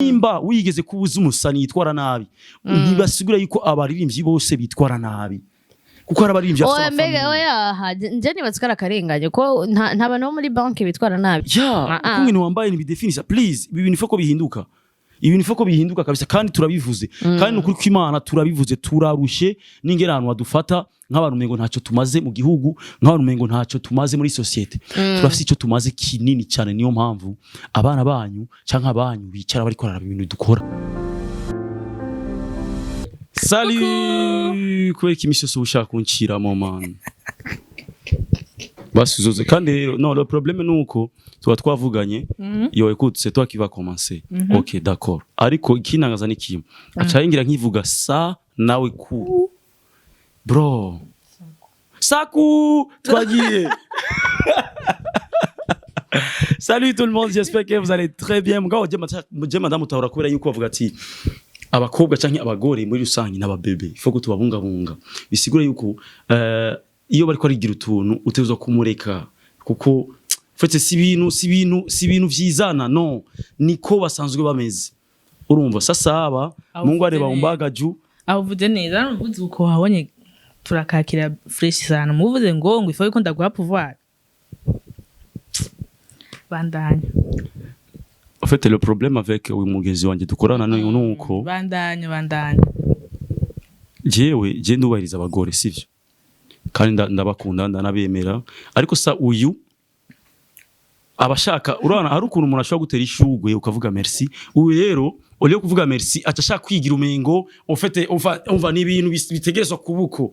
Nimba wigeze kubuza umusani yitwara nabi, ntibasigura yuko abaririmbyi bose bitwara nabi, kuko hari abaririmbyi bafite Oya, mbega amafamille. Oya, aha, nje nibaza ko ari akarengane ko nta bantu bo muri banki bitwara nabi. Ya. Ah, ah. Uko ibintu wambaye ntibidefinisa. Please, ibi bintu ifo ko bihinduka, ibintu ifo ko bihinduka kabisa. Kandi turabivuze, kandi nukuri ko Imana turabivuze, turarushe n'ingene ahantu badufata nk'abantu umengo ntacyo tumaze mu gihugu, nk'abantu umengo ntacyo tumaze muri société. Turafise icyo tumaze kinini cyane. Niyo mpamvu abana banyu canke abanyu bicara bariko bararaba ibintu dukora. Salut! Kubera ko imisi yose uba ushaka kunciramo, man, basi uzoze. Kandi rero, non, le problème nuko tuba twavuganye: "Yo, écoute, c'est toi qui va commencer." Ok, d'accord. Ariko ikinangaza ni kimwe, aca yingira nkivuga sa nawe ku bro saku twagiye. Salut tout le monde, j'espère que vous allez très bien. Mugabo je madame utahora kubera yuko bavuga ati abakobwa canke abagore muri rusange n'ababebe, il faut ko tubabungabunga. Bisigura yuko iyo bariko arigira utuntu utegerezwa kumureka, kuko en fait si ibintu vyizana, no niko basanzwe bameze. Urumva sasa aba Aho Mungu uvuze areba neza. umbaga juu. Aho uvuze neza, uvuze uko wabonye turakakira fresh sana. Muvuze ngo ifawe ko ndaguha pouvoir, bandanya. En fait, le problème avec uyu mugenzi wanje dukorana nuko Bandanya, bandanya. Jewe je ndubahiriza abagore, sivyo? Kandi ndabakunda, ndanabemera. Ariko sa uyu abashaka, urabona hari ukuntu umuntu ashobora gutera ishugwe ukavuga merci. Uyu rero, au lieu kuvuga merci, aca ashaka kwigira umengo en fait umva ni ibintu bitegerezwa kubuko.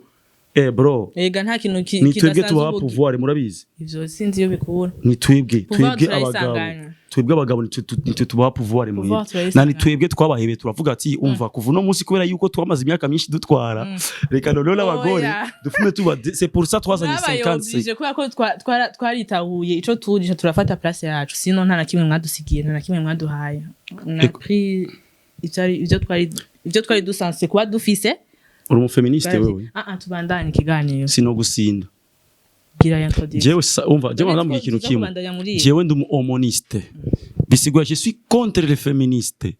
Eh bro. Ega nta kintu Ni twebwe kidasanzwe tubaha pouvoir, murabizi. Ivyo sinzi iyo bikura. Ni twebwe Pouvoir twebwe abagabo. turayisanganya. Twebwe abagabo nitwe tubaha pouvoir muhira. Pouvoir turayisanganya. Na ni twebwe twabahebeye, turavuga ati: "Umva, kuva uno munsi, kubera yuko twamaze imyaka myinshi dutwara, reka noneho n'abagore Oya. dufume tuba." C'est pour ça twazanye 50. Mwabayobije kubera ko twaritahuye ico turisha, turafata place yacu. Sino nta na kimwe mwadusigiye, nta na kimwe mwaduhaye. On a pris ivyo twari dusanzwe kuba dufise. Uri umuféministe wewe? Ah ah, tubandanye ikiganiro. Sino gusinda. Gira introduction. Jewe umva, jewe None ndamubwira ikintu tuza kimwe. kubandanya muri ibi. Jewe ndi umu homoniste, bisigura je suis contre les féministes.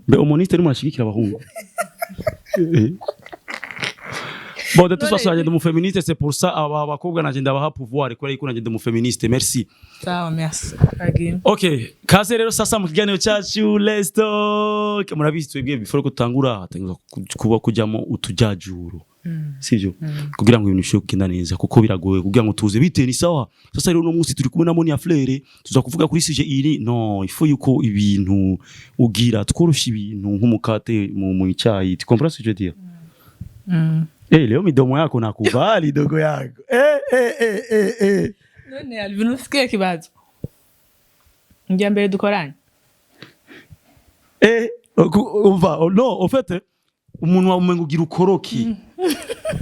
Mbe homoniste ni murashigikira abahungu? Eh. Bon, de toute façon nanjye ndi umuféministe, c'est pour ça aba bakobwa nanjye ndabaha pouvoir, kubera yuko nanjye ndi umuféministe. Merci. Sawa, merci. Kagiye. Okay, kaze rero sasa mu kiganiro cyacu Let's Talk. Murabizi, twebwe before ko tutangura hategerezwa kuba kujyamo utujajuro, sivyo? Kugira ngo ibintu bishobore kugenda neza, kuko biragoye kugira ngo tuze bite ni sawa. Sasa rero uno munsi turi kumwe na Monia Fleur, tuza kuvuga kuri sujet iri non, il faut yuko ibintu ugira tworosha ibintu nk'umukate mu icyayi. Tu comprends ce que je veux dire? Mm. Eh, leo midomo yako nakubali, dogo yako. Eh eh eh eh eh. None Alvin, usikiye kibazo njya mbere dukoranye? Eh, umva, no, en fait, umuntu wawe umengo ugira ukoroki.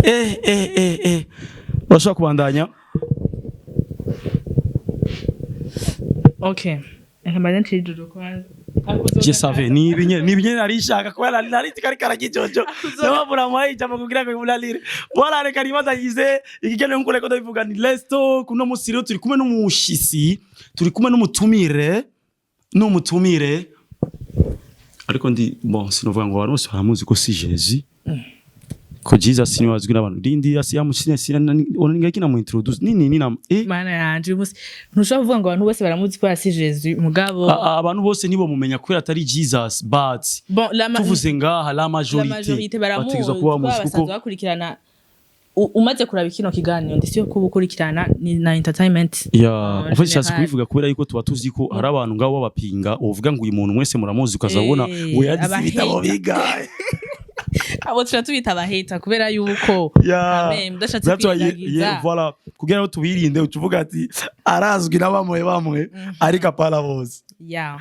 Eh eh eh eh. Urashobora kubandanya? Okay, reka mbanze ncijuju kwanza. Je savais, ni ibinye narishaka kubera nari kari karagijojo. Niyo mpamvu namuhaye ijambo kugira ngo imulalire. Voilà, reka nibazagize ikiganiro nkuko reko ndabivuga ni Let's Talk. Uno musi rero turi kumwe n'umushisi, turi kumwe n'umutumire. Ariko ndi bon, sinovuga ngo abantu bose baramuzi ko si Jésus. Ko Jesus niwe azwi n'abantu. Rindi asi yamushine sina oninga kina mu introduce nini nina eh. Mana yanje, uyu munsi ntushobora kuvuga ngo abantu bose baramuzi ko si Jésus, mugabo Abantu bose nibo mumenya kubera atari Jesus, but bon, tuvuze ngaha la la majorité majorité baramuzi bategerezwa kuba bamuzi basanzwe kuko bakurikirana. Umaze kuraba kino kiganiro, ndetse yo kuba ukurikirana ni na entertainment Ya. En En fait, nshatse général. kubivuga kubera yuko tuba tuzi ko hari abantu ngabo babapinga, uvuga ngo uyu muntu mwese muramuzi, ukazabona ngo yanditse ibitabo abaheta. bigaye. Abo tuca tubita abaheta kubera yuko Ya. Amen, udashatse That's why kwirengagiza. yeah, voilà, kugira ngo tubirinde ucuvuga ati arazwi na bamwe bamwe, ariko apana bose. Ya.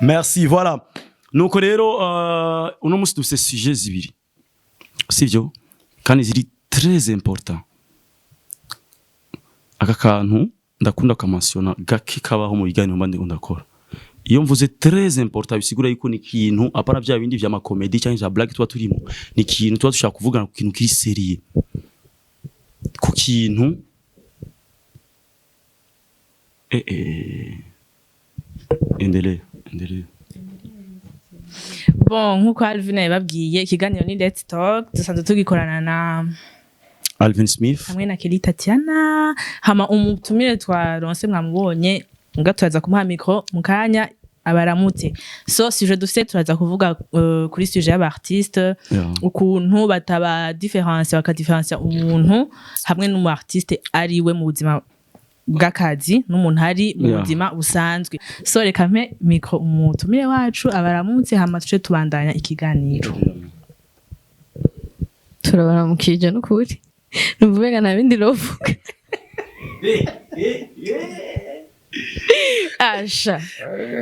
Merci, voilà. Nuko rero uno musi dufise sujet zibiri, sivyo? Kandi ziri très important. Aka kantu ndakunda kamansiona gake kabaho mu biganiro mba ndiko ndakora. Iyo mvuze très important, bisigura yuko ni ikintu apana bya bindi vya macomédie cyangwa vya blague tuba turimo, ni ikintu tuba dushaka kuvugana ku kintu kiri sérieux, ku kintu eh eh. Endelea, endelea. Bon, nkuko Alvin yababwiye, ikiganiro ni Let's Talk, dusanzwe tugikorana na Alvin Smith hamwe na Kelly Tatiana. Hama umutumire twaronse mwamubonye, nga turaza kumuha micro mu kanya abaramutse. So sujet dufise, turaza kuvuga kuri sujet y'aba artiste, ukuntu bataba différence, bakadifférencier umuntu hamwe n'umu artiste ari we mu buzima bw'akazi n'umuntu ari mu buzima busanzwe. So reka mpe micro umutumire wacu abaramutse, hama tuce tubandanya ikiganiro. Turabaramukije n'ukuri, numva umenga nta bindi novuga. Asha,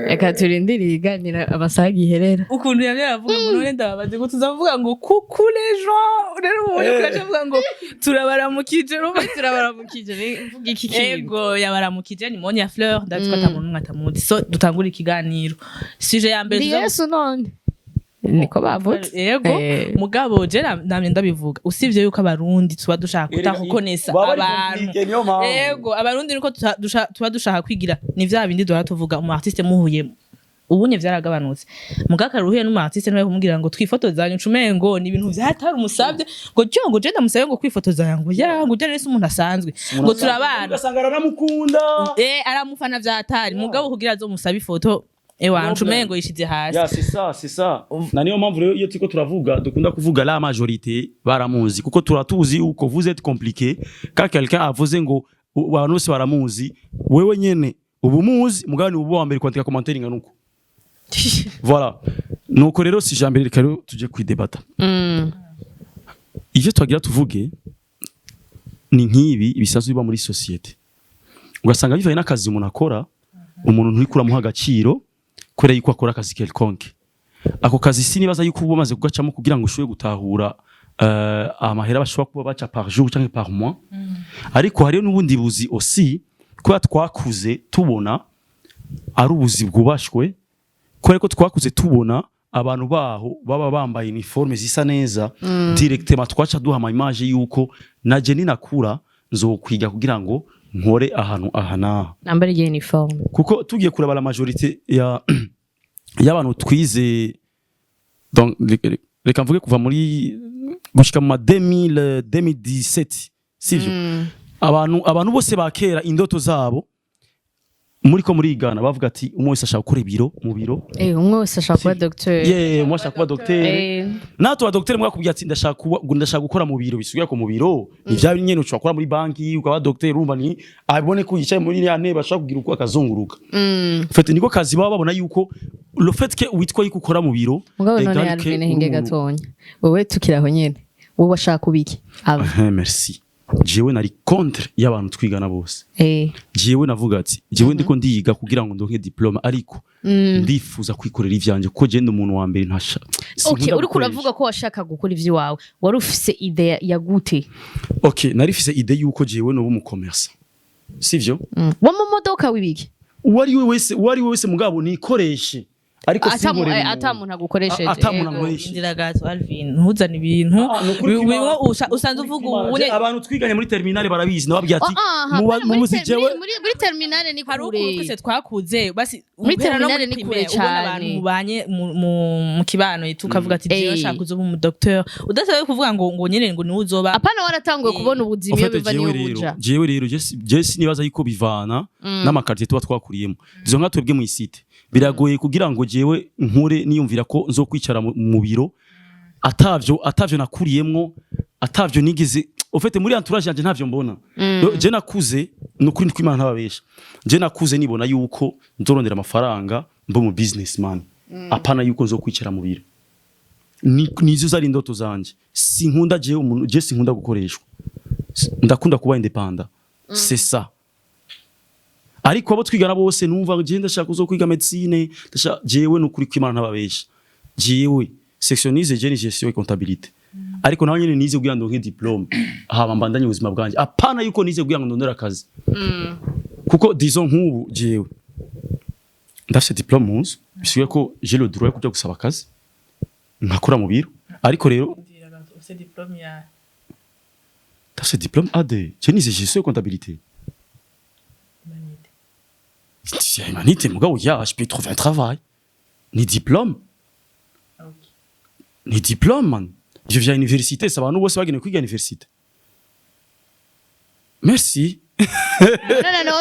reka turindire ibiganiro amasaha giherera. Ukuntu yamye aravuga ngo none ndababaze ngo tuzavuga ngo coucou les gens, rero ubonye ko yaje avuga ngo turabaramukije, urumva? Turabaramukije, mvuga iki kintu? Ego, yabaramukije. Ni Monia Fleur, ndazi ko ata muntu n'umwe atamuzi. So dutangure ikiganiro, sujet ya mbere Ndi Yesu none niko bavutse. Yego. Mugabo je namye ndabivuga, usibye yuko Abarundi tuba dushaka kutareconnaissa abantu. Ego, Abarundi niko tuba dushaka kwigira, ni vya bindi duhora tuvuga. Umu artiste muhuye, ubunye vyaragabanutse, mugakara uhuye n'umu artiste ntiwe kumubwira ngo twifotozanye, ucumengo ni ibintu vyatari umusavye, ngo cyo ngo je ndamusabe ngo kwifotozanya, ngo ya ngo je nese umuntu asanzwe ngo turabana. Ugasanga aranamukunda. Aramufana vyatari, mugabo kugira azomusabe ifoto, ewa, Problem. ncumengo yishize hasi. Ya, c'est ça, c'est ça. Na niyo mpamvu rero iyo turiko turavuga dukunda kuvuga la majorité baramuzi, kuko turatuzi uko vous êtes compliqué. Quand quelqu'un avuze ngo abantu bose baramuzi, wewe nyene ubu muzi mugani ubu wa mbere kwandika commentaire ingana uko. Voilà, nuko rero si jambo, reka rero tuje kwidebata. Ivyo twagira tuvuge ni nk'ibi bisanzwe biba muri société, ugasanga bivanye n'akazi umuntu akora, umuntu nturiko uramuha agaciro kubera yuko akora akazi quelconque. Ako kazi sinibaza yuko uba umaze kugacamo kugira ngo ushobore gutahura amahera bashobora kuba baca par jour canke par mois. Ariko hariyo n'ubundi buzi aussi, kubera twakuze tubona ari ubuzi bwubashwe, kubera ko twakuze tubona abantu baho baba bambaye uniforme zisa neza, directement twaca duha ama image yuko naje ninakura nzokwiga kugira ngo nkore ahantu aha n'aha. Nambara igihe uniforme. Kuko tugiye kuraba la majorité ya y'abantu twize, donc reka mvuge kuva muri gushika mu ma 2000, 2017, sivyo? Abantu bose ba kera, indoto zabo muri ko murigana, bavuga ati umwe wese ashaka gukora ibiro mu biro. Umwe wese ashaka kuba docteur. Yeah, umwe ashaka kuba docteur. Natwe aba docteur mwakubwiye ati ndashaka gukora mu biro, bisubiye ko mu biro ni vya nyene ushobora gukora muri banki ukaba docteur. Urumva ni abone ko yicaye muri ya ntebe ashaka kugira uko akazunguruka. En fait niko kazi baba babona yuko le fait que witwa yuko ukora mu biro Mugabo none égale que Alvin, hinge uri umuntu. gatonya, wowe tukiri aho nyene, wowe washaka kuba iki aba? Ah, merci. Jewe nari contre y'abantu twigana bose. Jewe navuga ati jewe ndiko ndiga kugira ngo ndonke diplôme, ariko ndifuza kwikorera ivyanje, kuko je ndi umuntu wa mbere ntasha Okay, sinkunda uriko gukoresha. uravuga ko washaka gukora ivy'iwawe, wari ufise idée ya gute? Okay, nari mfise idée yuko jewe noba umu commerçant, sivyo? Wo mu modoka, w'ibiki? Uwo ari we wese, mugabo nikoreshe, ariko sinkorere umuntu. Ata muntu agukoresheje. Ata muntu Yego. ankoresheje. Indira gato, Alvin, ntuzane ibintu Ah, ni ukuri bimwe usanzwe uvuga ubune. Abantu twiganye muri terminale barabizi, nababwiye ati Ah, ah, muba hapana, muri muzi jewe muri terminale ni Hari ukuntu kure. twese twakuze basi Muri guhera no terminale ni kure primaire, ubona cane. abantu mubanye mu kibano tukavuga ati jewe nshaka kuzoba umu docteur, udasabe kuvuga ngo nyene ngo niwe uzoba. Apana, waratanguye kubona ubuzima iyo En fait, biva niyo jewe rero buja. Jewe rero je sinibaza yuko bivana n'ama quartier tuba twakuriyemo. Izo nka twebwe mu cité biragoye kugira ngo jewe nkure niyumvira ko nzokwicara mu biro, atavyo nakuriyemwo, atavyo nigeze. En fait muri entourage yanje ntavyo mbona. Je nakuze, nukuri ndiko Imana ntababesha, je nakuze nibona yuko nzorondera amafaranga mbo mu businessman, apana yuko nzokwicara mu biro. Nizo zari indoto zanje. Sinkunda jewe umuntu, je sinkunda gukoreshwa. Ndakunda kuba indépendant, c'est ça. Ariko abo twigana bose numva je ndashaka kuzokwiga médecine, ndashaka. Jewe nukuri kw'Imana ntababesha, jewe section nize je ni gestion et comptabilité, ariko nawe nyene nize kugira ngo ndonke diplôme haba mbandanye ubuzima bwanje, apana yuko nize kugira ngo ndondere akazi. Kuko disons nk'ubu jewe ndafise diplôme mu nzu, bisigaye ko j'ai le droit yo kuja gusaba akazi nkakora mu biro, ariko rero ndafise diplôme AD, je nize gestion et comptabilité. C'est humanité, mugabo ya je peux trouver un travail ni diplôme. Ni diplôme, man. Ivyo vya université, si abantu bose bagenewe kwiga université. Merci.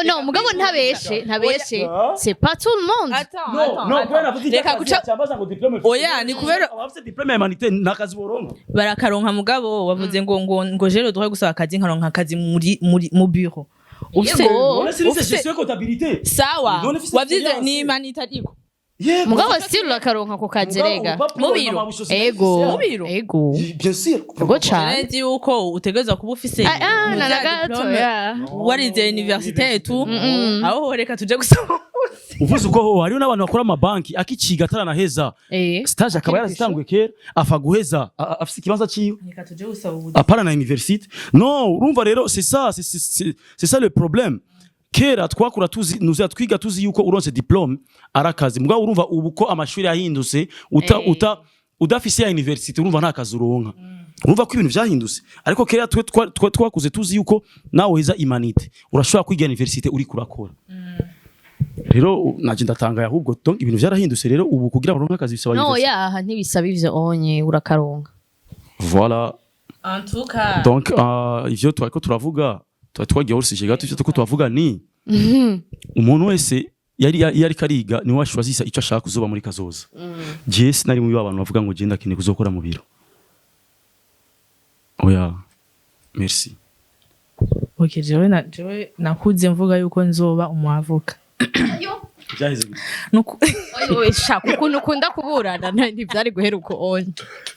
No, mugabo ntabeshe, c'est pas tout le monde. Attends, attends, attends. Reka guca. Cyambaza ngo diplôme. Oya, ni kubera- Abafite diplôme ya humanité nta kazi boronka. Barakaronka, mugabo wavuze ngo j'ai le droit gusaba akazi, nkaronka akazi muri mu bureau. Ufise Yego. None si ufise- gestion, comptabilité. Sawa. None ufise Wavyize experience. ni humanité, ariko Yego. Mugabo still urakaronka ku kazi rega. Mu biro. Ego. Mu biro. Ego. Bien sûr. Ego cane. Nzi yuko utegerezwa kuba ufise Ah, ah, na vya na gato diplôme, ya. warize université et tout. Aho reka tuje gusaba. Uvuze uko, ho hariho n'abantu bakora amabanki akiciga ataranaheza stage, akaba yarazitanguye kera, afa guheza afise ikibanza ciwe. Reka tuje gusaba ubu. Apana na université, no. Urumva rero, c'est ça, c'est ça le problème. Kera twakura tuzi nuza twiga tuzi yuko uronse diplôme arakazi, mugabo urumva ubu ko amashuri yahindutse, uta uta udafise ya université, urumva nta kazi uronka. Urumva ko ibintu vyahindutse, ariko kera twe twakuze tuzi yuko nawe uheza humanité urashobora kwiga université uri kurakora. Rero naje ndatangaye ahubwo. Donc ibintu vyarahindutse rero, ubu kugira baronke akazi bisaba No. université. Yaha ntibisaba ivyo onye, urakaronka. Voilà. En tout cas, Donc ivyo twariko turavuga, twari twagiye hors sujet gato. Ivyo turiko turavuga ni umuntu wese yari yari ariko ariga niwe ashwazisa icyo ashaka kuzoba muri kazoza. Je sinari muri ba bantu bavuga ngo je ndakeneye kuzokora mu biro. Oya, merci. Okay, jewe nakuze mvuga yuko nzoba umwavoka. Byaheze gute? Nuku Oye, shaka ukuntu ukunda kuburana, ntibyari guhera uko onye.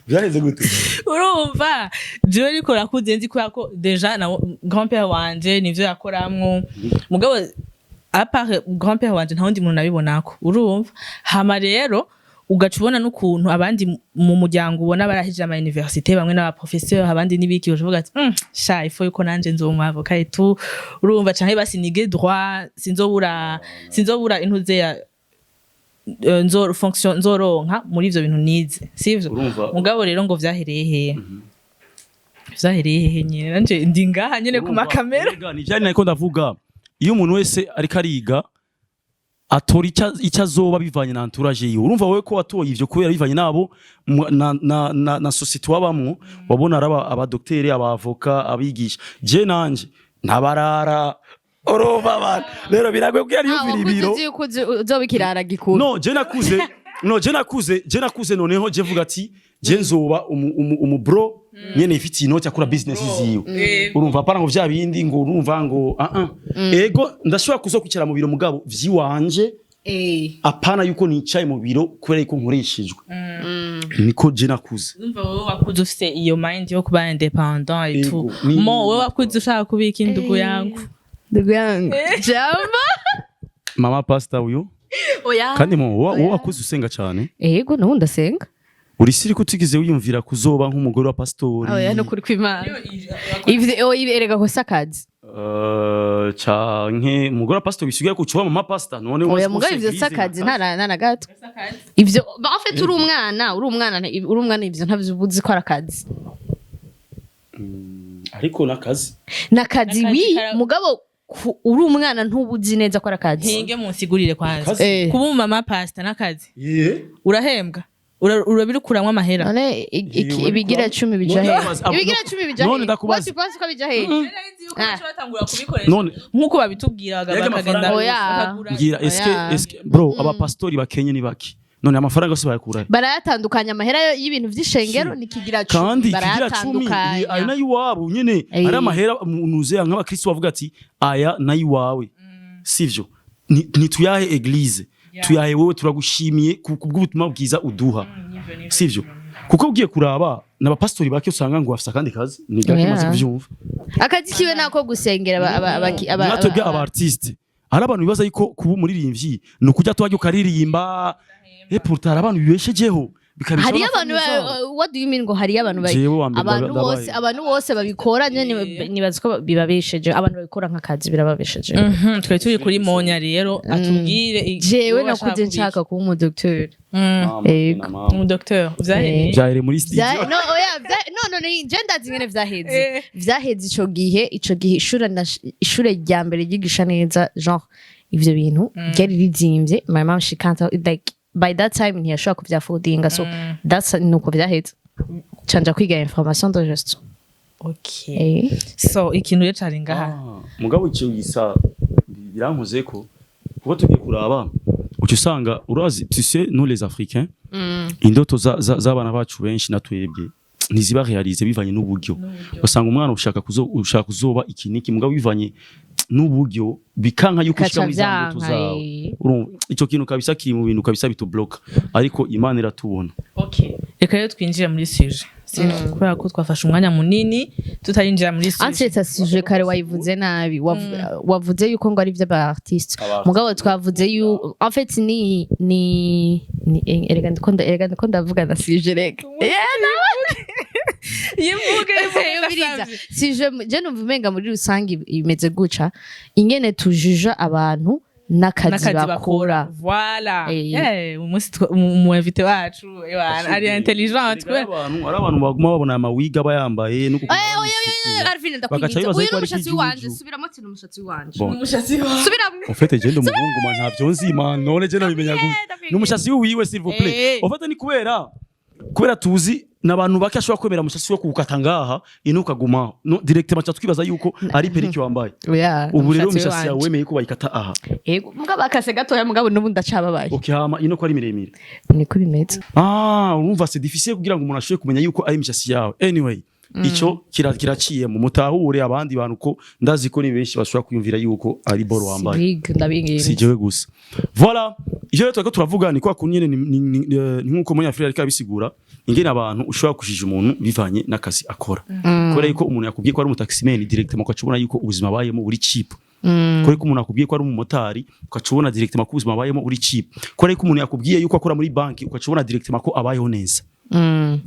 Byaheze gute? Urumva, jewe ariko nakuze nzi kubera ko déjà na grand père wanje nivyo yakoramwo, mugabo à part grand père wanje nta wundi muntu nabibonako. Urumva, hama rero ugaca ubona n'ukuntu abandi mu muryango ubona barahije ama université, bamwe n'aba professeur, abandi n'ibiki, uvuga ati sha, ifo yuko nanje nzoba umwavoka et tout." Urumva, canke basi nige droit, sinzobura intuze ya nzo fonction nzoronka muri ivyo bintu nize, sivyo? Urumva- Mugabo rero ngo vyahereye hehe? Vyahereye hehe nyene? Nanje ndi ngaha nyene ku makamera. Erega, ni vyari nariko ndavuga, iyo umuntu wese ariko ariga atora icyo azoba bivanye na entourage yiwe. Urumva wowe ko watoye ivyo kubera bivanye nabo na société wabamwo, wabona araba abadokteri, abavoka, abigisha. Je nanje ntabarara. Urumva, abantu rero biragoye kugira yumvira ibiro. Uzi yuko uzoba ikirara gikuru. No, je nakuze noneho je vuga ati je nzoba umu bro nyene ifitiye inoti, akora business ziwe. Urumva, apana ngo vya bindi ngo urumva ngo ah ah. Ego, ndashobora kuzo kwicara mu biro, mugabo vyiwanje, apana yuko nicaye mu biro kubera yuko nkoreshejwe. Niko je nakuze. Urumva, wowe wakuze ufise iyo mind yo kuba indépendant et tout. Ego, Mo wowe wakuze ushaka kubika indugu yangu? Ndugu yangu, jambo. Mama pastor uyu. Oya. Kandi mo wowe wakuze usenga cyane. Ego, nubu ndasenga. Uri siri kutigeze wiyumvira kuzoba nk'umugore wa pastori? Oya, no kuri kw'Imana ivyo oya, erega ko sakazi. Canke umugore wa pastor bisigaye kucuba mama pastor none? Oya, mugabo ivyo sakazi nta na gato ivyo. Ba, en fait uri umwana ivyo ntavyo uzi ko ari akazi. Ariko nakazi. Nakazi. Nakazi. Wi, mugabo uri umwana ntubuzi neza ko ari akazi. Ntinge munsigurire kwanza. Akazi. Kuba umumama pastor n'akazi? Yeah. Urahembwa? Urabikuramwo amahera? None ibigira 10 bija None hehe? ndakubaza- Ibigira 10 bija none hehe? ndakubaza. What you pense ko bija hehe? Ah. None Nk'uko babitubwira Yaga bakagenda amafaranga- Oya. bakagura. Ngira eske Oya. eske bro, abapastori bakenye ni baki? None amafaranga yose bayakura he? Barayatandukanya. Amahera y'ibintu vy'ishengero ni kigira 10. Kandi kigira 10 ayo nayo iwabo nyene. Ari amahera nuzeya nk'abakristo bavuga ati aya nayo iwawe, sivyo? Ntituyahe église, tuyahe wowe, turagushimiye ku bw'ubutumwa bwiza uduha, sivyo? Kuko ugiye kuraba n'abapastori bake usanga ngo bafise akandi kazi, ni gake maze kuvyumva. Akazi kiwe nako gusengera Natwebwe aba artiste, hari abantu bibaza yuko kuba umuririmbyi ni ukujya twajya ukaririmba, et pourtant hari abantu bibeshejeho bikabeshaho Hariyo na abantu famille zabo. What do you mean ngo hariyo abantu Jewe wa mbere abantu ndabaye. bose, abantu bose babikora nyene nibaza ko bibabesheje. Abantu babikora nk'akazi birababesheje. Twari turi kuri Monya rero, atubwire Jewe wowe washaka nakuze kuba iki? nshaka kuba umudokiteri. Mama, Ego. na mama. Umudokiteri vyahereye? Vyahereye muri studio. No, oya, no, je ndazi ingene vyaheze. Vyaheze ico gihe ishure rya mbere ryigisha neza genre ivyo bintu ryari rizimvye. My mom, she can't like By that time ntiyashobora kuvyafodinga, so that's nuko vyaheze, canja kwiga information de gestion. Okay. Eh. So ikintu rero cari ngaha. Ah, mugabo icyo gisa birankoze ko kuko tugiye kuraba uca usanga urazi, tu sais, nous les Africains, indoto z'abana bacu benshi na twebwe ntiziba réalisées bivanye n'uburyo. Usanga umwana ushaka kuzoba iki niki, mugabo bivanye n'uburyo bikanka yuko ushika Bikaca muri za ndoto vyanka, zawe. eh. Urumva ico kintu kabisa kiri mu bintu kabisa bitubloka, ariko Imana iratubona. Okay, reka rero twinjire muri sujet, sivyo? Kubera ko twafashe umwanya munini tutarinjira muri sujet. Anse sujet kare wayivuze nabi. Wavuze yuko ngo ari ivy'aba artiste, mugabo twavuze yu en fait ni erega ndiko ndavuga na sujet, reka. Yivuge, yivuge. Yumviriza. Ndasavye. Sujet je numva umenga muri rusange imeze guca ingene tujija abantu n'akazi n'akazi bakora. bakora, voilà. Eh. Eh, umunsi umu invité wacu ewana, ari intelligent. Erega ari abantu baguma babona amawiga aba yambaye no Eh, oya, oya, oya, Arvin, Bagaca ndakwinginze. bibaza Uyu yuko ni ari umushatsi ikijuju. wanje. Subiramo ati ni umushatsi wanje. Bon. Umushatsi wawe. Subiramo. En fait, je ndi umuhungu man, ntavyo nzi man, none je nabimenya gute? Ni umushatsi wiwe, s'il vous plaît. Eh. En fait, ni kubera tuzi n'abantu bake ashobora kwemera umushatsi wo kuwukata ngaha ino ukaguma no directement cha twibaza yuko ari perruque wambaye. Oya, Ubu rero umushatsi umushatsi yawe wanje. wemeye ko bayikata aha? Yego, mugabo akase gatoya, mugabo n'ubu ndacababaye. Okay, hama ino ko ari miremire? Niko bimeze. Ah, urumva c'est difficile kugira ngo umuntu ashobore kumenya yuko ari imishatsi yawe. Anyway, ico kiraciye mu mutahure abandi bantu ko ndazi ko ni benshi bashobora kwiyumvira yuko ari boro wambaye. Big, ndabinginze. Si jewe gusa. Voilà, ivyo rero turiko turavuga ni kwa kunyene ni nkuko muri Afrika ariko abisigura ingene abantu ushobora kujija umuntu bivanye n'akazi akora, kubera yuko umuntu yakubwiye ko ari umutaximan, directement ukaca ubona yuko ubuzima abayemo buri cheap. Kubera ko umuntu akubwiye ko ari umumotari, ukaca ubona directement ko ubuzima abayemo buri cheap. Kubera ko umuntu yakubwiye yuko akora muri banki, ukaca ubona directement ko abayeho neza.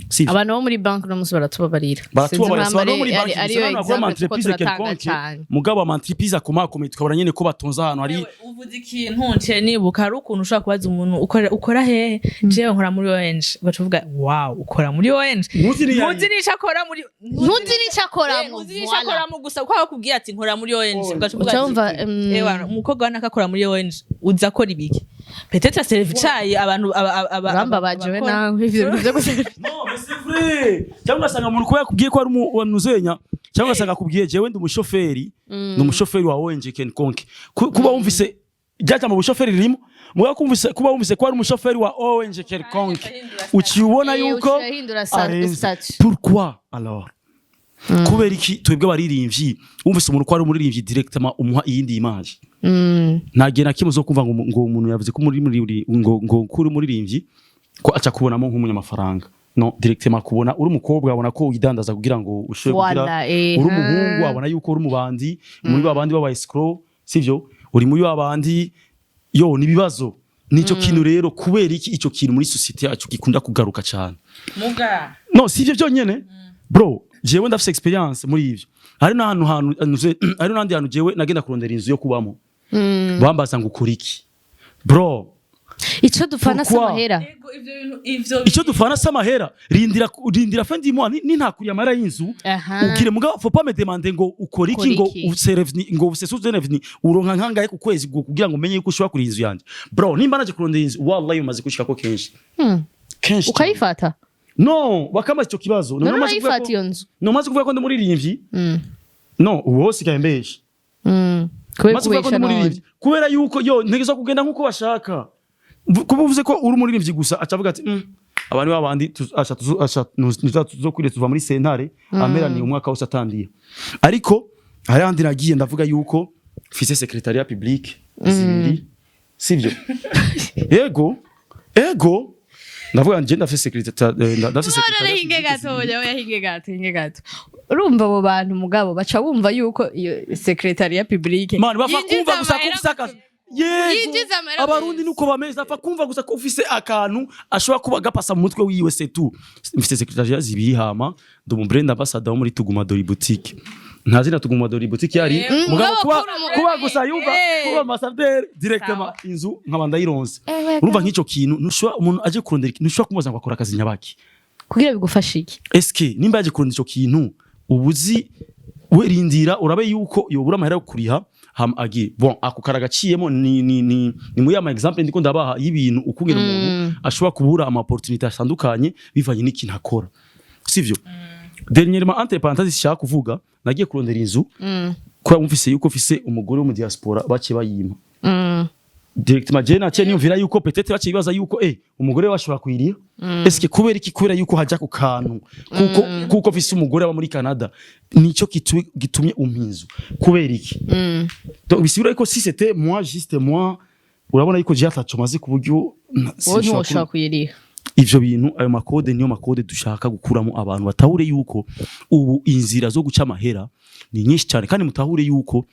Sivyo? Abantu bo muri banki uno munsi baratubabarira. Baratubabarira. Sinzi Si abantu bo impamvu muri banki ariyo gusa, n'abantu bakora ama example kuko entreprise turatanga quelconque. cane. Mugabo ama entreprise akomakomeye tukabona nyene ko batonze ahantu hari. Ewe, uvuze ikintu nce nibuka, hari ukuntu ushobora kubaza umuntu ukora hehe, jewe nkora muri ONG, ugaca uvuga: "Wow, ukora muri ONG?" Ntuzi ni Ntuzi n'ico akora muri Ntuzi n'ico akoramo. Ntuzi n'ico akoramo gusa kuko akubwiye ati nkora muri ONG, ugaca uvuga Uca ati, wumva, "Ewa, umukobwa wa naka akora muri ONG, uza akora ibiki?" Peut-être serve icayi abantu Urambabaje we abakora. nawe ivyo bintu vyo gusa. Non, mais c'est vrai. Cyangwa ugasanga umuntu kuba yakubwiye ko ari umu nuzenya, cyangwa ugasanga akubwiye jewe ndi umushoferi, ndi umushoferi wa ONG quelconque. Kuba wumvise rya mu bushoferi ririmo, mugabo kumvise kuba wumvise ko ari umushoferi wa ONG quelconque, uciye ubona Eh, yuko uciye ahindura arenze. statut. Pourquoi alors? Kubera iki twebwe abaririmbyi wumvise umuntu ko ari umuririmbyi directement umuha iyindi image? Nta gihe na kimwe zo kumva ngo umuntu yavuze ko muri ngo kuri umuririmbyi ko aca kubonamo nk'umunyamafaranga. No directement kubona uri umukobwa abona ko widandaza kugira ngo ushobore kugira Voilà, eh, uri umuhungu abona yuko uri umubandi muri ba bandi baba escroc, sivyo? Uri muri ba bandi yo ni ibibazo. Nico kintu rero, kubera iki ico kintu muri société yacu gikunda kugaruka cyane? Muga No sivyo byonyene, bro, jewe ndafise expérience muri ivyo. Hari n'ahantu hantu hari n'ahandi hantu jewe nagenda kurondera inzu yo kubamo, bambaza ngo ukora iki, bro? Ico dupfana si Pourquoi? amahera. Ego, ivyo bintu ivyo Icyo dufana si amahera. Rindira fin du mois ni ntakuriye amahera y'inzu ugire. Mugabo faut pas me demander ngo ukora iki, Ukora ngo iki? ufise revenu, ngo ufise source de revenu, uronka nkangahe ku kwezi kugira ngo umenye yuko ushobora kuriha inzu yanjye. Bro, nimba naje kurondera inzu, wallahi umaze gushikako kenshi kenshi cyane. Ukayifata? No bakamaze icyo kibazo. None None umaze kuvuga urayifata ko- iyo nzu? No maze kuvuga ko ndi umuririmbyi. No ubu hose ikambesha. Kubera Maze kuvuga ko kubesha ndi none. umuririmbyi kubera yuko yo ntegerezwa kugenda nkuko bashaka. Kuba uvuze ko uri umuririmbyi gusa acavuga ati abantu babandi aca aca tuzokwiriye tuva muri sentare ameraniye umwaka wose atandiye." Ariko hari ahandi nagiye ndavuga yuko mfise secrétariat public zibiri, sivyo? Ego, ego, ndavuga nje ndafise secrétariat, ndafise None secrétariat hinge public gato. zibiri. Oya, oya, hinge gato, hinge gato. Urumva abo bantu mugabo baca bumva yuko iyo secrétariat publique Man, bapfa yinjiza kumva gusa ko amahera ufise akazi. Yego. Yinjiza amahera Abarundi menshi. nuko bameze, apfa kumva gusa ko ufise akantu ashobora kuba gapasa mu mutwe wiwe, c'est tout. Mfise secrétariat zibiri, hama ndi umu brand ambassador wo muri Tuguma Dori Boutique. Nta zina Tuguma Dori Boutique yari mugabo Mugabo kuba kuri umu- kuba gusa yumva kuba ambassadeur directement inzu nkaba ndayironse. Urumva nk'ico kintu ntushobora, umuntu aje kurondera ntushobora kumubaza ngo akora akazi nyabaki. Kugira bigufashe iki? Eske nimba yaje kurondera ico kintu, ubuzi we rindira urabe yuko yobura amahera yo kuriha hama agiye. Bon, ako karagaciyemo ni muri ama exemple ndiko ndabaha y'ibintu ukungena umuntu. Ashobora kubura ama opportunité atandukanye bivanye n'ikintu akora, sivyo? Dernièrement, entre parenthèses, shaka kuvuga, nagiye kurondera inzu kubera mufise yuko mfise umugore wo mu diaspora, baciye bayima directement. Je naciye niyumvira yuko peut-être baciye bibaza yuko umugore we ashobora kuyiriha. Est-ce que kubera iki? Kubera yuko haja ku kantu kuko mfise umugore aba muri Canada, nico gitumye umpa inzu? Kubera iki? Donc bisigura yuko si c'était moi, juste moi, urabona yuko je ataco maze ku buryo Wowe sinshobora ntiwoshobora kuyiriha. Ivyo bintu, ayo makode, niyo makode dushaka gukuramo abantu, batahure yuko ubu inzira zo guca amahera ni nyinshi cyane, kandi mutahure yuko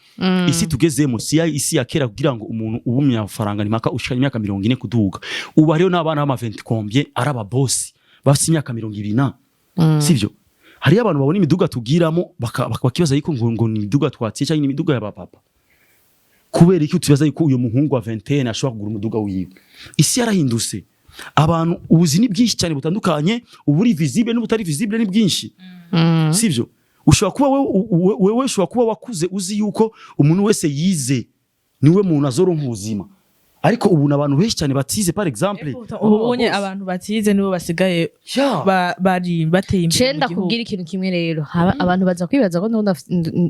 isi tugezemo si ya isi ya kera, kugira ngo umuntu ubu umunyamafaranga ni mpaka ushikanye imyaka 40 kuduga. Ubu hariho n'abana b'ama 20 combien ari ababosi, bafite imyaka 20 na, sivyo? Hariyo abantu babona imiduga tugiramo bakibaza yuko ngo ni imiduga twatsiye cyangwa ni imiduga ya bapapa. Kubera iki utibaza yuko uyo muhungu wa 21 ashobora kugura umuduga wiwe? Isi yarahindutse, abantu ubuzi ni bwinshi cyane butandukanye, uburi visible n'ubutari visible ni bwinshi, sivyo? Ushobora kuba wewe ushobora kuba wakuze uzi yuko umuntu wese yize niwe muntu azoronka ubuzima, ariko ubu abantu benshi cyane batize, par exemple, Ubu unye abantu batize nibo basigaye bari bateye imbere Cenda mu gihugu. Kubwira ikintu kimwe rero, abantu baza kwibaza ko ndabona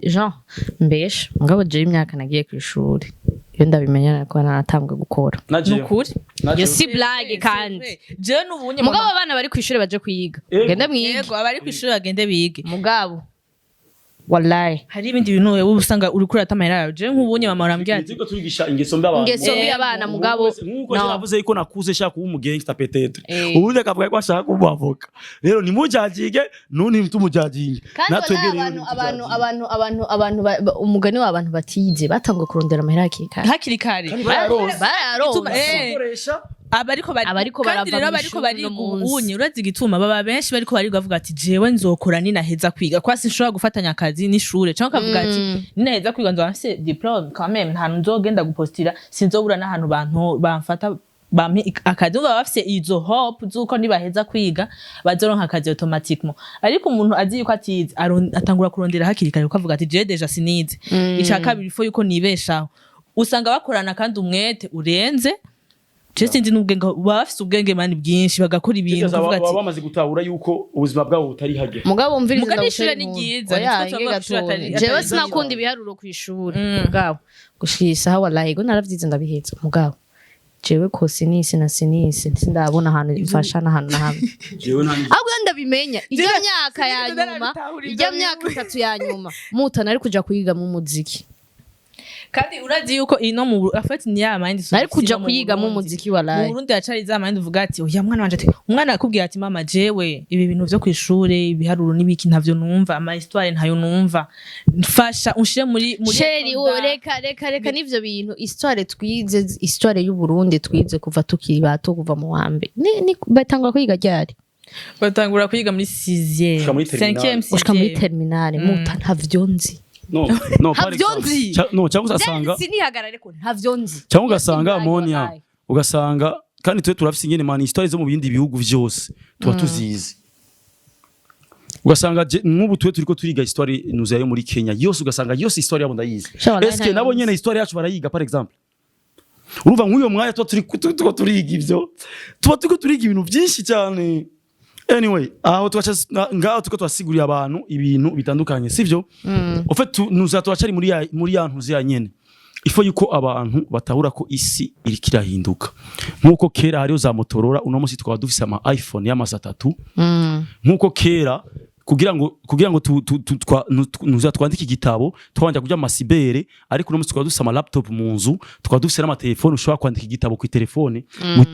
Jean mbesha, mugabo jewe imyaka nagiye ku ishuri iyo ndabimenya ko naratambwe gukora. Nukuri. Iyo si blague kandi. Jewe n'ubunye Mugabo abana bari ku ishuri baje kwiga. Ego. Gende mwige. Yego, abari ku ishuri bagende bige. Mugabo wallahi Hari ibindi bintu wewe usanga uri kurata amahera yawe. Jewe nk'ubunye mama arambwira ati Turiko turigisha ingeso mbi abantu. Ingeso mbi abana, mugabo Nkuko no. je navuze yuko nakuze shaka kuba umugangsta peut-être, Eh. ubundi akavuga ko ashaka kuba avocat. Rero nimujajinge, nuni tumujajinge. Kandi Natwebwe wallahi rero abantu ntimutujajinge. abantu umugani w'abantu batize batanguye kurondera amahera hakiri kare. Hakiri kare. Kandi barayaronse. Barayaronse. Bakoresha. Abariko bari Abariko kandi barava rero mu abariko ishuri bariga uno munsi. ubunye, urazi igituma baba benshi bariko bariga? Bavuga ati: "Jewe nzokora ninaheza kwiga, kwa sinshobora gufatanya akazi n'ishure", cyangwa ukavuga ati: "Ninaheza kwiga nzoba mfise diplôme quand même, nta hantu nzogenda gupostira, sinzobura n'ahantu bantu bamfata bampe akazi." Baba bafise izo hope zuko nibaheza kwiga bazoronka akazi automatiquement. Ariko umuntu azi yuko atize atangura kurondera hakiri kare, kuko avuga ati: "Jewe déjà sinize, ica kabiri faut yuko nibeshaho." Usanga bakorana kandi umwete urenze. Je sinzi n'ubwenge, baba bafise ubwenge mani bwinshi, bagakora ibintu Baba ukavuga ati bamaze gutahura yuko ubuzima bwabo butari hage. Mugabo wumviriza. Muga n'ishure Ndagutera ni inkuru. ryiza, Oya, nitwo tuvuga ko ishure inge atari jewe ryiza. sinakunda ibiharuro kw'ishuri, mugabo gushika isaha wallahi go naravyize ndabiheza, mugabo jewe cosinus na sinus sindabona ahantu mfasha n'ahantu na hamwe. Jewe nta Ahubwo iyo ndabimenya ijya Jewe myaka ya sinigeze nyuma, nabitahura ijya ivyo. myaka 3 ya nyuma muta nari kuja kuyiga mu muziki. Kandi urazi yuko ino mu afati ni ya mind Nari kuja ino mu kuyiga mu Burundi. muziki Mu wallahi. Burundi hacari za mind uvuga ati: "Oya, mwana wanje", ati umwana akubwira ati: "Mama, jewe ibi bintu vyo kw'ishure, ibiharuro n'ibiki, ntavyo numva, ama histoire ntayo numva, mfasha unshire muri Chéri, école uwo d'art." Reka n'ivyo bintu. Histoire twize, histoire y'u Burundi twize kuva tukiri bato, kuva mu wa mbere, ni batangura kwiga ryari? Batangura kwiga muri 6e, Gushika muri terminale. 5e, Gushika muri 6e. terminale, muta ntavyo nzi. No, par Ntavyo exemple. nzi. No, cyangwa ugasanga Sinihagarare ko ntavyo nzi. Cyangwa ugasanga Iyo si Monia, wallahi. ugasanga kandi twe turafise ingene man histoire zo mu bindi bihugu vyose tuba tuzizi. Ugasanga nk'ubu twe turiko turiga histoire nuza yo muri Kenya yose, ugasanga yose histoire yabo ndayizi. Sha, wallahi Eske ntayo nabo nzi. nyene histoire yacu barayiga? Par exemple, urumva nk'uyo mwanya tuba turi turiko turiga ivyo, tuba turiko turiga ibintu byinshi cyane. Anyway, aho tugaca ngaho turiko turasigurira abantu ibintu bitandukanye, sivyo? En fait, nuza turacari muri ya ntuzi ya nyene. Ifo yuko abantu batahura ko isi iriko irahinduka. Nkuko kera hariho za Motorola, uno munsi tukaba dufise ama iPhone y'amasa 3. Nkuko kera kugira ngo nuza twandike igitabo twabanja kuja mu ma cyber, ariko uno munsi tukaba dufise ama laptop mu nzu, tukaba dufise n'amatelefone, ushobora kwandika igitabo ku telefone.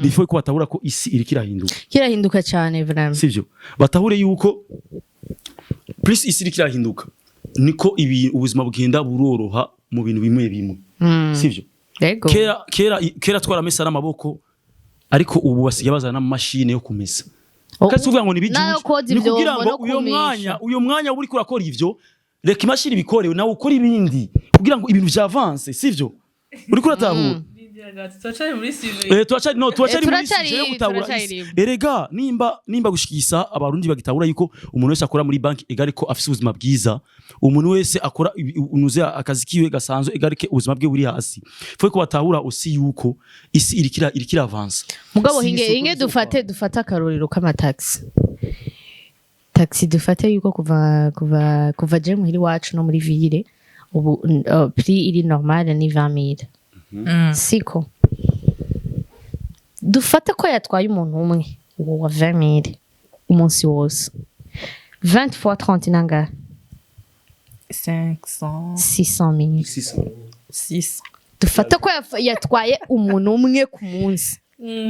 Ifo yuko batahura ko isi iriko irahinduka. Kirahinduka cyane vraiment. Sivyo? Batahure yuko plus isi iriko irahinduka, niko ibi ubuzima bugenda buroroha mu bintu bimwe bimwe, sivyo? Yego. Kera twaramesa n'amaboko, ariko ubu basigaye bazana n'amamashine yo kumesa. Oh, Kandi si ukuvuga ngo ni nayo bijuje, koza ni kugira ivyombo ngo no uyo kumisha. mwanya uba uriko urakora ivyo, reka imashini ibikore, nawe ukora ibindi kugira ngo ibintu vyavanse, sivyo? Uriko uratahura? Turacari muri sujet. Turacari, no, turacari muri sujet yo gutahura Turacari isi. Erega nimba gushikisa Abarundi bagitahura yuko umuntu wese akora muri banki egare ko afise ubuzima bwiza, umuntu wese akora unuze akazi kiwe gasanzwe egare ke ubuzima bwe buri hasi, faut ko batahura aussi yuko isi irikira avança. Mugabo Si hinge isoko hinge rizokwa. Dufate akarorero k'amataxi, taxi dufate yuko kuva je muhira iwacu no muri ville ubu prix iri normal ni 20000, siko? Dufate ko yatwaye umuntu umwe uwo wa 20000 umunsi wose, 20 fois 30 nangahe? 500. 600 000. 6. Dufate ko yatwaye umuntu umwe ku munsi,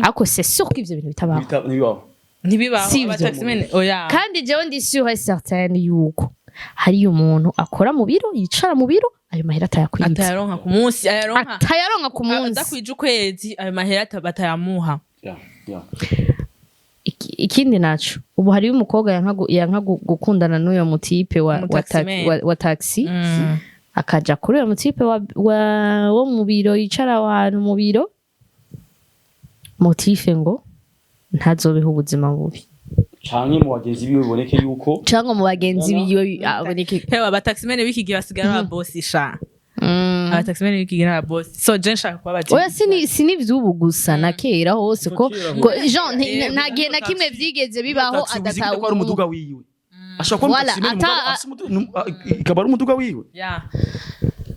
ariko c'est sûr ko ivyo bintu bitabaho. Ntibibaho. Ntibibaho. Sivyo. Abataximene oya. Kandi jewe ndi sûre et certaine yuko hariyo umuntu akora mu biro, yicara mu biro, ayo mahera atayakwiza. Atayaronka ku munsi, ayaronka Atayaronka ku munsi. Adakwije ukwezi ayo mahera batayamuha. Yeah. Ikindi naco, ubu hariyo umukobwa yanka gukundana n'uyo mutipe Umutaximan. wa taxi, akaja kuri uyo mutipe wo mu biro, yicara aho hantu mu biro, motif ngo ntazobeho ubuzima bubi. Canke mu bagenzi biwe biboneke yuko Cyangwa mu bagenzi biwe aboneke. Hewe, abataximene b'iki gihe basigaye ari ababosi sha. Abataximene b'iki gihe ni ababosi, so je nshaka kubabaza. Oya, sini vy'ubu gusa, na kera hose ko Jean nta gihe na kimwe vyigeze bibaho. Taxi uzi ko ari umuduga wiwe, ashobora kuba Voilà, umutaximene mugabo afise ikaba ari umuduga wiwe. Yeah.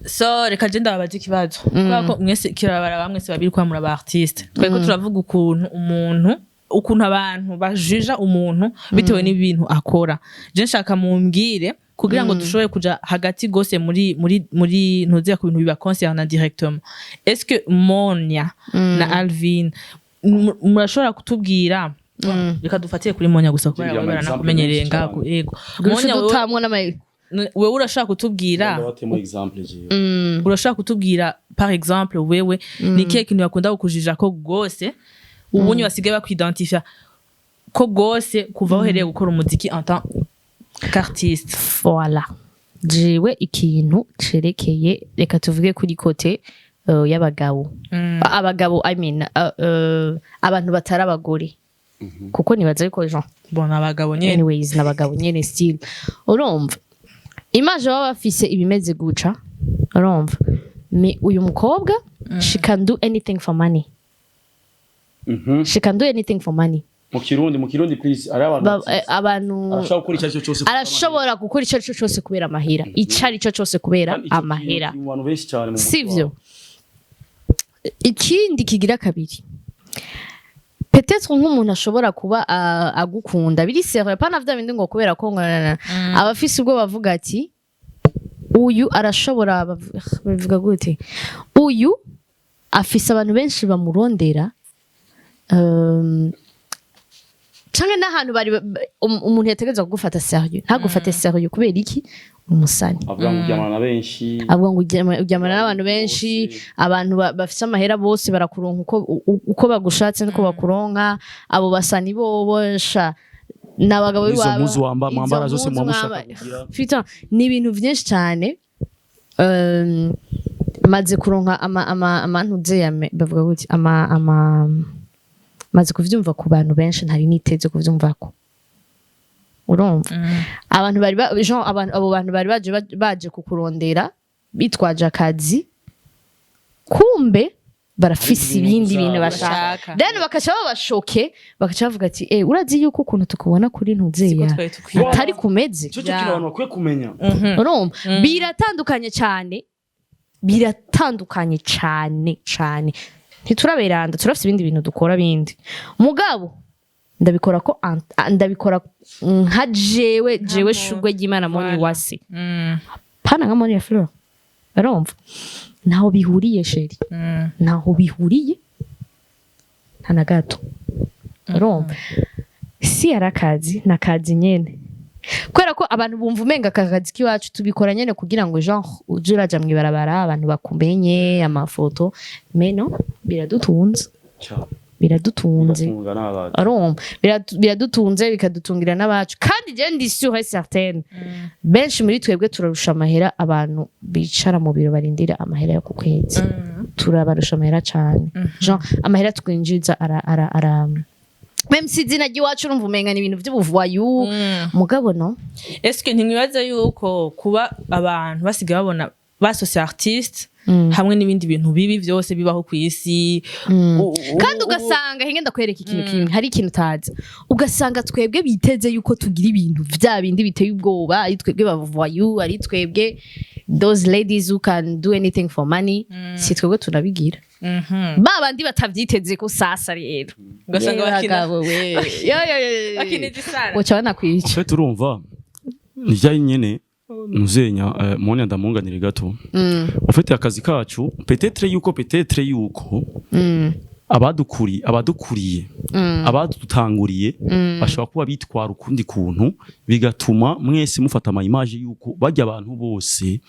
So reka je ndababaza ikibazo, kubera ko mwese kirabara bamwe se babiri kwa muri aba artiste, tweko turavuga ukuntu umuntu, ukuntu abantu bajija umuntu bitewe n'ibintu akora. Je nshaka mumbwire kugira ngo dushobore kuja hagati gose muri ntuziya ku bintu biba concerne directement. Est-ce que Monia na Alvin murashobora kutubwira? Reka dufatire kuri Monia gusa kubera Ngira wewe ama example baranakumenyereye menshi ngaho cyane. yego. Gusha Monia, wewe dutamwo n'ama wewe urashobora kutubwira Ndabatemo example jewe. Urashobora kutubwira par exemple wewe ni ikihe kintu bakunda kukujija ko gose, ubunye basigaye bakwidentifia ko gose kuva aho uhereye gukora umuziki en tant qu'artiste? Voilà, jewe ikintu cerekeye, reka tuvuge kuri côté y'abagabo, abagabo, I mean, abantu batari abagore, kuko nibaza yuko Jean Bon, abagabo nyene. Anyways, n'abagabo nyene still, urumva image baba bafise ibimeze guca, urumva, mais uyu mukobwa, she can do anything for money. She can do anything for money. Mu Kirundi please, ari abantu Abantu arashobora gukora icyo ari cyo cyose. Arashobora gukora icyo ari cyo cyose kubera amahera, icyo ari cyo cyose kubera Kandi ico kintu amahera. kiri mu bantu benshi cyane mu mutwe Sivyo? wabo. Ikindi kigira kabiri, peut-être nk'umuntu ashobora kuba agukunda biri sérieux, pana vya bindi ngo kubera ko ngo aba afise ubwo bavuga ati uyu arashobora, bavuga gute, uyu afise abantu benshi bamurondera, canke n'ahantu bari umuntu yategerezwa kugufata sérieux ntagufate sérieux. Kubera iki? Umusani. Avuga ngo uryamana na benshi. Avuga ngo uryamana n'abantu benshi, abantu bafise amahera bose barakuronka uko bagushatse niko bakuronka. Abo basani bobo sha ni abagabo N'izo b'iwabo. mpuzu Izo mwambara zose mpuzu muba mushaka kugira. Putain, ni ibintu vyinshi cane. Maze kuronka ama amantuze ya bavuga gute, ama maze kuvyumva ku bantu benshi ntari niteze kuvyumvako, urumva, abantu bari genre abantu, abo bantu bari baje kukurondera bitwaje akazi, kumbe barafise Hari ibindi ibintu bintu vyabo. bashaka. Bashaka. Then bakaca babashoke, bakaca bavuga ati: "Eh, urazi yuko ukuntu tukubona kuri Siko ntuzeya twari tukwiye. atari kumeze." Ico cyo kintu abantu bakwiye kumenya. Urumva biratandukanye cyane, biratandukanye cyane cyane. Ntituraberanda, turafise ibindi bintu dukora bindi, mugabo ndabikora ko ndabikora nka jewe shugwe ry'Imana Moni Voilà. wase pana nka Moni ya Fleur. Urumva ntaho bihuriye, chérie. Ntaho bihuriye, nta na gato. Urumva si yari akazi, ni akazi nyene, kubera ko abantu bumva umenga aka kazi k'iwacu tubikora nyene kugira ngo genre uje uraja mw'ibarabara abantu bakumenye, amafoto, mais non, biradutunze. Cyane. Biradutunze. Bigatunga n'abantu. Urumva biradutunze, bikadutungira n'abacu. Kandi je ndi sûre et certaine, benshi muri twebwe turarusha amahera abantu bicara mu biro barindira amahera yo ku kwezi. Turabarusha amahera cane. Genre amahera twinjiza ara même si izina ry'iwacu urumva umenga ni ibintu vy'ubuvoyou, mugabo no. Est-ce que ntimwibaza yuko kuba abantu basigaye babona basosiye artiste hamwe n'ibindi bintu bibi byose bibaho ku isi? Kandi ugasanga hinge ndakwereka ikintu kimwe, hari ikintu utazi. Ugasanga twebwe biteze yuko tugira ibintu vya bindi biteye ubwoba, ari twebwe bavoyou, ari twebwe those ladies who can do anything for money. Si twebwe tunabigira. Ba bandi batavyiteze ko sasa rero Ugasanga Yewe bakina- bagabo we. Yo, yo, yo, yo. Bakina igisara. Woca banakwica. En fait, urumva nijyanye nyene nuzenya mone ndamunganire gato. En fait, akazi kacu, peut-être yuko abadukuriye, abadutanguriye bashobora kuba bitwara ukundi kuntu, bigatuma mwese mufata ama image yuko bajya abantu bose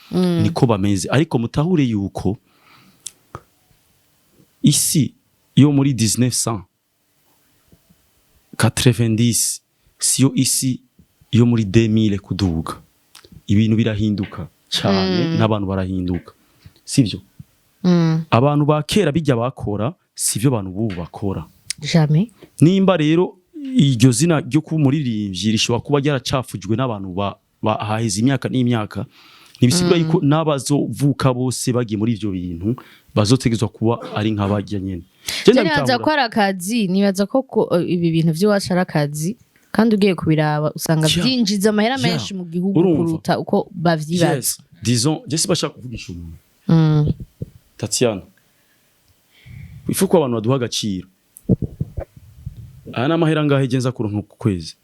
niko bameze. Ariko mutahure yuko isi yo muri 1990 siyo isi yo muri 2000 kuduga. Ibintu birahinduka cyane n'abantu barahinduka, sivyo? Abantu ba kera bijya bakora sivyo abantu bubu bakora. Jamais. Nimba rero iryo zina ryo kuba umuririmbyi rishobora kuba ryaracafujwe n'abantu bahaheze imyaka n'imyaka, ntibisigura yuko n'abazovuka bose bagiye muri ivyo bintu bazotegezwa kuba ari nk'abajya nyene. Je Je nibaza ndabitahura. ko ari akazi, nibaza ko ibi bintu vy'iwacu ari akazi, kandi ugiye kubiraba usanga vyinjiza amahera menshi mu gihugu Urumva? kuruta uko bavyibaza. Yes, disons je sibashaka kuvugisha umuntu. Tatiana, il faut ko abantu baduha agaciro. Aya ni amahera angahe genza kuronka ku kwezi?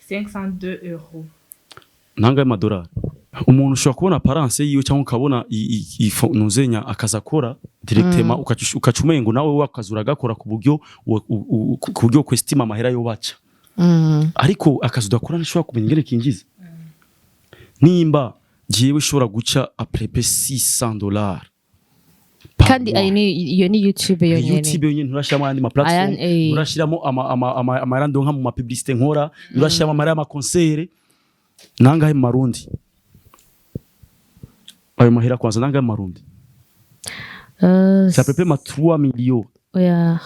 502 euros. Nangahe amadolari? Umuntu ushobora kubona apparence yiwe cyangwa ukabona nuzenya akazi akora directement, ukaca umengo nawe wakazi uragakora ku buryo kwestima amahera yo baca. Ariko akazi udakora ntishobora kumenya ingene kinjiza. Nimba jewe ushobora guca à peu près $600 par Kandi mois. ayo ni iyo ni YouTube Ni yonyene. YouTube yonyene, nturashiramo ayandi ma platform, nturashiramo amahera ndonka mu ma publicité nkora, nturashiramo amahera y'ama concert. Nangahe mu marundi ayo mahera? Kwanza nangahe mu marundi? C'est à peu près ma 3 millions. Oya,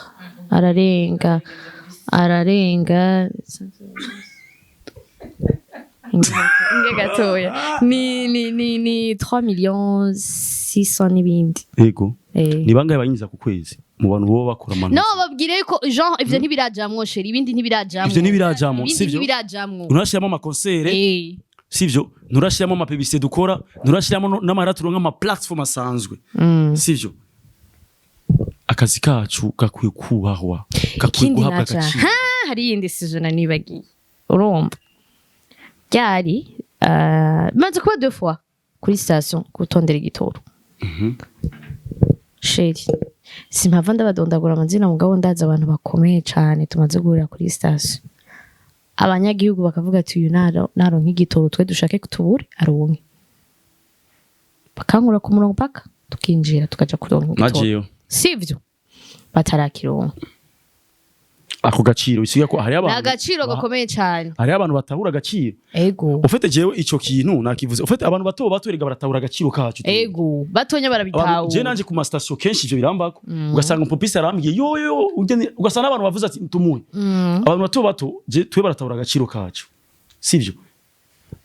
ararenga, ararenga. Inge gatoya, ni 3 millions 600 n'ibindi. Ego. Ni bangahe bayinjiza ku kwezi mu bantu boba bakora amano? No, babwire ko genre ivyo ntibirajamwo, chéri, ibindi ntibirajamwo. Ivyo ntibirajamwo, Ibindi sivyo? ntibirajamwo. Nturashiramo ama concert, sivyo? Nturashiramo ama publicité dukora, nturashiramo n'amahera turonka ama platform asanzwe, sivyo? Akazi kacu gakwiye kubahwa, gakwiye Ikindi guhabwa naca agaciro. Ha, hari iyindi season nibagiye. Urumva ryari maze kuba deux fois kuri station gutondera igitoro. Chéri, simpava ndabadondagura amazina, mugabo ndazi abantu bakomeye cane tumaze guhurira kuri station, abanyagihugu bakavuga ati: "Uyu naronka igitoro, twe dushake tubure aronke." Bakankura ku murongo paka tukinjira, tukaja kuronka igitoro. Najeyo. Sivyo? Batarakironka. Ako gaciro bisiga ko hariho Ni abantu agaciro gakomeye cane. Hariho abantu batahura agaciro. Ego. Ufite jewe ico kintu nakivuze, ufite abantu bato bato erega baratahura agaciro kacu. Ego, batonya Abantu- barabitahura. Je nanje ku ma station kenshi ivyo birambako, ugasanga umupopisi arambwiye yo yo ugasanga n'abantu bavuze ati tumuhe. Abantu bato bato je twe baratahura agaciro kacu, sivyo?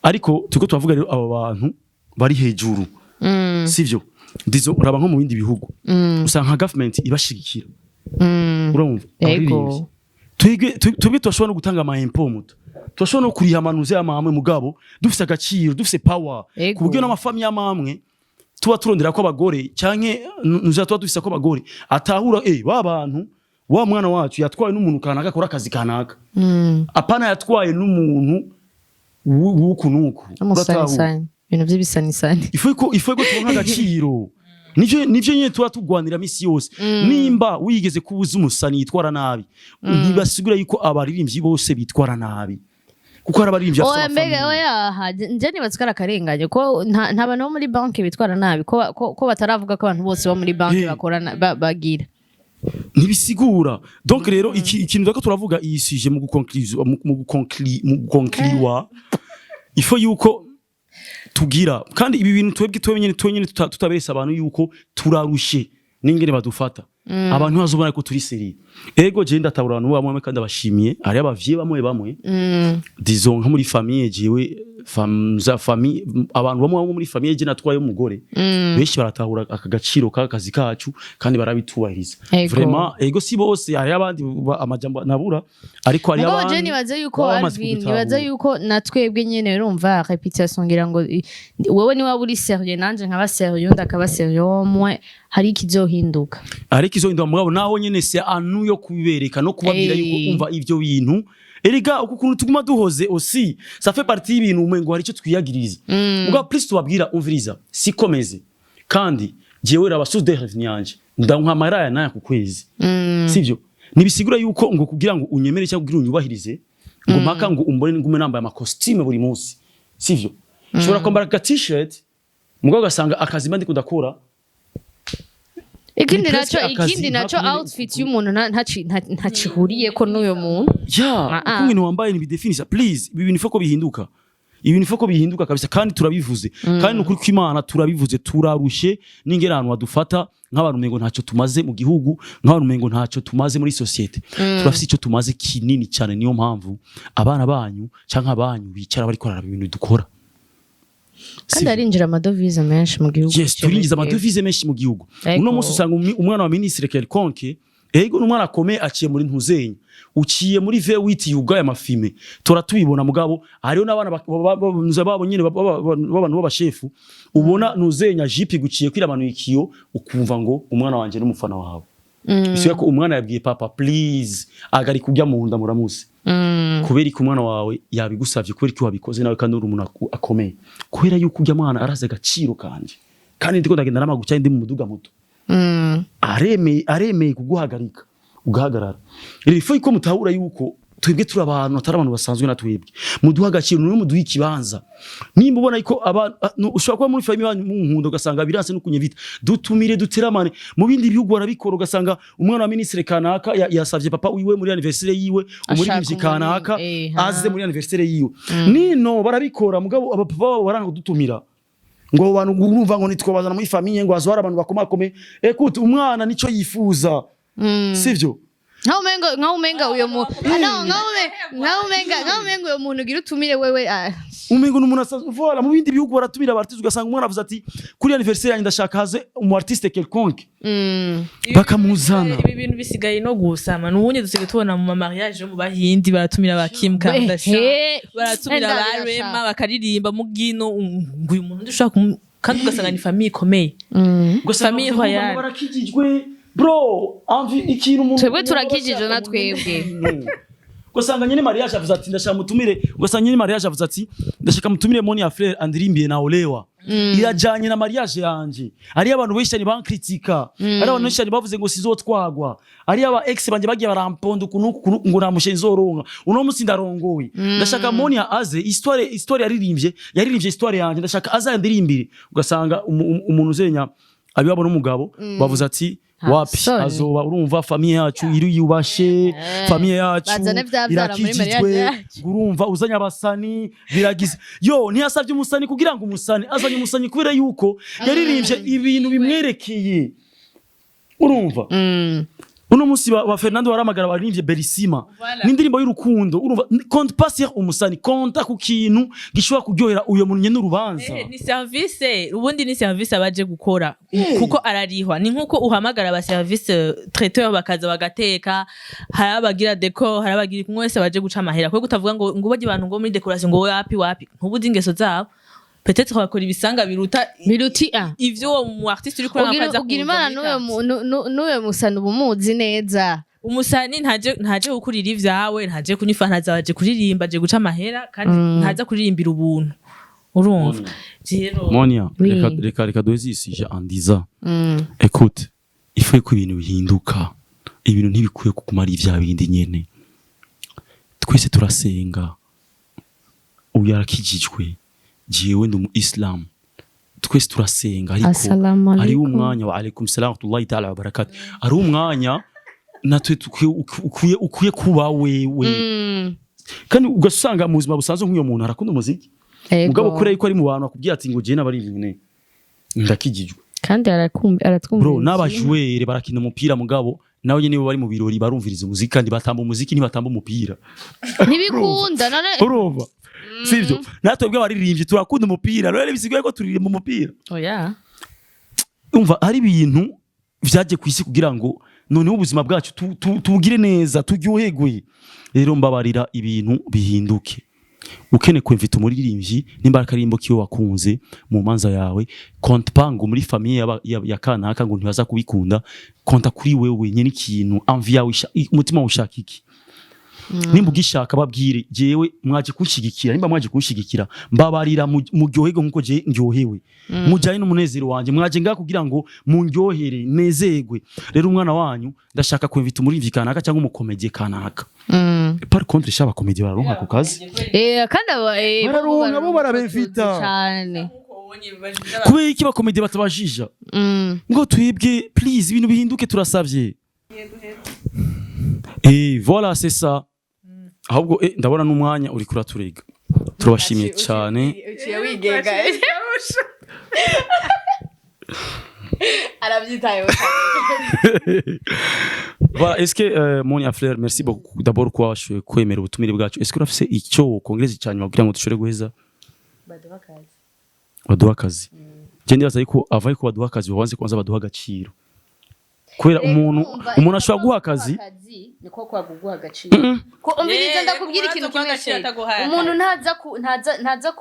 Ariko turiko turavuga rero abo bantu bari hejuru, sivyo? Ndizo uraba nko mu bindi bihugu, usanga nka government ibashigikira. Urumva? Abaririmbyi. Twebwe turashobora no gutanga ama impôt muto, turashobora no kuriha amanuze y'amamwe, mugabo dufise agaciro, dufise power, ku buryo n'amafamiye amamwe tuba turondera ko abagore canke nuza tuba dufise ko abagore atahura ba bantu wa mwana wacu yatwaye n'umuntu kanaka akora akazi kanaka, apana yatwaye n'umuntu w'uku n'uku. Uratahura? N'umusanisani, ibintu by'ibisanisani. Il faut ko turonka agaciro. Nivyo nyene tuba tugwanira misi yose. Nimba wigeze kubuza umusani yitwara nabi, ntibasigura yuko abaririmbyi bose bitwara nabi, kuko hari abaririmbyi bafise Oya, mbega amafamiye. Oya, ha, nje nibaza ko ari akarengane ko nta bantu bo muri banki bitwara nabi, ko bataravuga ko abantu bose bo muri banki bakorana bagira. Ntibisigura. Donc rero ikintu turiko turavuga iyi sujet mu guconclure, mu guconclure, il faut yuko tugira kandi ibi bintu twebwe twenyene tutabese abantu yuko turarushe. N'ingene badufata, abantu bazobona ko turi sérieux. Ego, je ndatabura abantu bamwe kandi abashimiye. Hari abavyeyi bamwe bamwe, disons nko muri famille, jewe za famille, abantu bamwe bamwe muri famille je natwaye umugore, benshi baratahura aka gaciro k'akazi kacu kandi barabitubahiriza. Vraiment, ego, si bose, hari abandi amajambo nabura, ariko hari Mugabo abandi je nibaze yuko baba bamaze Alvin, kudutahura. Nibaze yuko na twebwe nyene, urumva, réputation, ngira ngo wewe niba uri sérieux, nanje nkaba sérieux, undi akaba sérieux, mwe hari ikizohinduka. Ariko izo ndo, mugabo naho nyene c'est à nous yo kubibereka no kubabwira yuko umva, ivyo bintu erega uku kuntu tuguma duhoze aussi, ça fait partie y'ibintu umengo hari icyo twiyagiriza. Mugabo plus tubabwira: umviriza, sikomeze, kandi jewe raba source de revenu yanje, ndankwa amaraya naya ku kwezi, sivyo? Nibisigura yuko ngo kugira ngo unyemere cyangwa kugira unyubahirize ngo mpaka ngo umbone ngume nambaye ama costume buri munsi, sivyo? Ushobora kwambara aga t-shirt, mugabo ugasanga akazi mba ndiko ndakora Ikindi ni presque naco, akazi ikindi naco, nka kumwe outfit y'umuntu ntacihuriyeko n'uyo muntu. Ya. Ah, ah. Uko ibintu wambaye ntibidefinisa. Please, ibi bintu faut ko bihinduka, ibintu faut ko bihinduka kabisa. Kandi turabivuze, kandi nukuri kw'Imana turabivuze. Turarushe n'ingene ahantu badufata nk'abantu umengo ntacyo tumaze mu gihugu, nk'abantu umengo ntacyo tumaze muri société. Turafise icyo tumaze kinini cyane. Niyo mpamvu abana banyu canke abanyu bicara bariko bararaba ibintu dukora. Kandi harinjira ama devises menshi mu gihugu. Yes, turinjiza ama devises menshi mu gihugu. Uno munsi usanga umwana wa ministre quelconque, ego, n'umwana akomeye, aciye muri ntuzenya, uciye muri V8 yugaye ama fumé, tora tubibona. Mugabo hariho n'abana babo nyene b'abantu b'abashefu, ubona ntuzenya jipe guciye kwiramanuye ikiyo, ukumva ngo umwana wanje n'umufana wawe. Bisubiye ko umwana yabwiye papa: "Please, agari kujya mu nda muramuse." Kubera ko umwana wawe yabigusavye, kubera ko wabikoze nawe kandi uri umuntu akomeye, kubera yuko ujya mwana arazi agaciro kanje, kandi ndiko ndagenda n'amaguru cyangwa ndi mu muduga muto, aremeye kuguhagarika ugahagarara. Rero il faut ko mutahura yuko twebwe turi abantu, atari abantu basanzwe. Na twebwe muduha agaciro, niwe muduha ikibanza. Nimba ubona ko ushobora kuba muri famille banyu munkunda, ugasanga biranse no kunyevita, dutumire duteramane. Mu bindi bihugu barabikora, ugasanga umwana wa ministre kanaka yasavye papa wiwe muri anniversaire yiwe umuririmbyi kanaka aze muri anniversaire yiwe. Nino barabikora, mugabo abapapa babo baranga kudutumira, ngo abo bantu urumva ngo nitwabazana muri famille, ngo hazohara abantu bakomakome. Écoute, umwana nico yifuza, sivyo? Nkaho umenga uyo mu ah, no, nkaho umenga uyo muntu ugira utumire wewe, ah. Umengo n'umuntu asanzwe. Voilà, mu bindi bihugu baratumira aba artiste, ugasanga umwana avuze ati: "Kuri anniversaire yanjye ndashaka haze umu artiste quelconque", bakamuzana. Ibi bintu bisigaye no gusama n'ubundi dusigaye tubona mu mariage yo mu Bahindi baratumira ba Kim Kardashian, baratumira ba Enda Rema bakaririmba mu gino, ngo uyu muntu ndushobora kandi ugasanga ni famille ikomeye. Ugasanga Famille bavuze ngo royale. Barakijijwe bro, amvi ikintu umuntu Twebwe turakijijwe na twebwe. Ugasanga nyene mariage avuze ati: "Ndashaka mutumire." Ugasanga nyene mariage avuze ati: "Ndashaka mutumire Monia Fleur andirimbiye Naolewa, irajanye na mariage yanje." Hariyo abantu benshi cyane bankritika, hari abantu benshi cyane bavuze ngo sizotwagwa, hariyo aba ex banje bagiye baramponda ukuntu ukuntu, ngo nta mushe nzoronka. Uno munsi ndarongowe, ndashaka Monia aze, histoire yaririmbye histoire yanje, ndashaka aze andirimbire. Ugasanga umuntu uzenya abibabo n'umugabo bavuze ati: "Wapi, Sorry. azoba urumva famille yacu iriyubashe, famille yacu Bazane vya vyara muri irakijijwe." mariage yacu. Urumva uzanye abasani biragize yo, ntiyasabye umusani kugira ngo umusani azanye umusani kubera yuko yaririmbye ibintu bimwerekeye, urumva? Uno munsi ba Fernando baramagara baririmbye Berisima n'indirimbo y'urukundo. Urumva, compte pas sur umusani, konta ku kintu gishobora kuryohera uyo muntu nyene urubanza. Ni service, ubundi ni service abaje gukora kuko ararihwa. Ni nkuko uhamagara aba service traiteur bakaza bagateka, hari abagira décor, hari abagira kumwe, wese baje guca amahera. Kuko utavuga ngo bajye abantu ngo muri décoration ngo wapi wapi, ntubuzi ingeso zabo, peut-être bakora ibisanga biruta Biruti ah. ivyo uwo mu artiste uri kuranga. Ugira imana n'uyo musani uba umuzi neza. Umusani ntaje gukurira ivyawe, ntaje kunywa ifanta, aje kuririmba, aje guca amahera, kandi ntaza kuririmbira ubuntu, urumva rero. Monia, Oui. reka duheze iyi sujet en disant: écoute, il faut ko ibintu bihinduka. Ibintu ntibikwiye kuguma ari vya bindi nyene. Twese turasenga, uyu yarakijijwe, jewe ndi umu islam, twese turasenga, ariko Assalamu hariho alaikum. umwanya wa alaikum salam wa rahmatullahi ta'ala wa barakatuh, hariho umwanya natwe ukwiye kuba wewe. Kandi ugasanga mu buzima busanzwe nk'uyo muntu arakunda umuziki, mugabo kubera yuko ari mu bantu akubwira ati ngo jewe n'abari ibintu ndakijijwe. Kandi aratwumva. Bro, n'abajwere barakina umupira, mugabo nawe nyene bari mu birori barumviriza umuziki kandi batamba umuziki, ntibatamba umupira. Ntibikunda none. Urumva, sivyo? Natwe bw'abaririmbyi turakunda umupira, rero bisigaye ko turirimba umupira. Oya. Umva, hari ibintu vyaje ku isi kugira ngo noneho ubuzima bwacu tubugire neza, turyoherwe. Rero mbabarira, ibintu bihinduke. Ukene kwemvita umuririmbyi, nimba ari akarimbo kiwe wakunze mu manza yawe, compte pas ngo muri famille ya kanaka ngo ntibaza kubikunda. Compta kuri wewe nyene, ikintu envie yawe, umutima wawe ushaka iki. Nimba ugishaka, babwire: jewe mwaje kunshigikira, nimba mwaje kunshigikira, mbabarira muryoherwe nkuko je ndyohewe, mujanye n'umunezero wanje. Mwaje ngaha kugira ngo mundyohere, nezerwe. Rero umwana wanyu ndashaka kwemvita umuririmbyi kanaka cyangwa umukomedie kanaka. Par contre sha, abakomedie bararonka ako kazi. Kandi aba Bararonka, bo barabevita. Cyane. Kubera iki abakomedie batabajija ngo twibwe? Please, ibintu bihinduke, turasavye. Et voilà, c'est ça. Ahubwo ndabona n'umwanya uri kuraturega. Turabashimiye cyane. Uciye wigenga, arabyitayeho cyane. Voilà, est-ce que Monia Fleur, merci beaucoup d'abord kuba washoboye kwemera ubutumire bwacu. Est-ce que urafise icyo wokongereza cyane kugira ngo dushobore guheza? Baduha akazi. Baduha akazi. Je ndibaza yuko ava yuko baduha akazi, babanze kwanza baduha agaciro. Kubera umuntu ashobora guha akazi niko kwa guha agaciro ko umviriza, ndakubwira ikintu kimwe, agaciro chéri. Ataguhaye Umuntu ntaza ntaza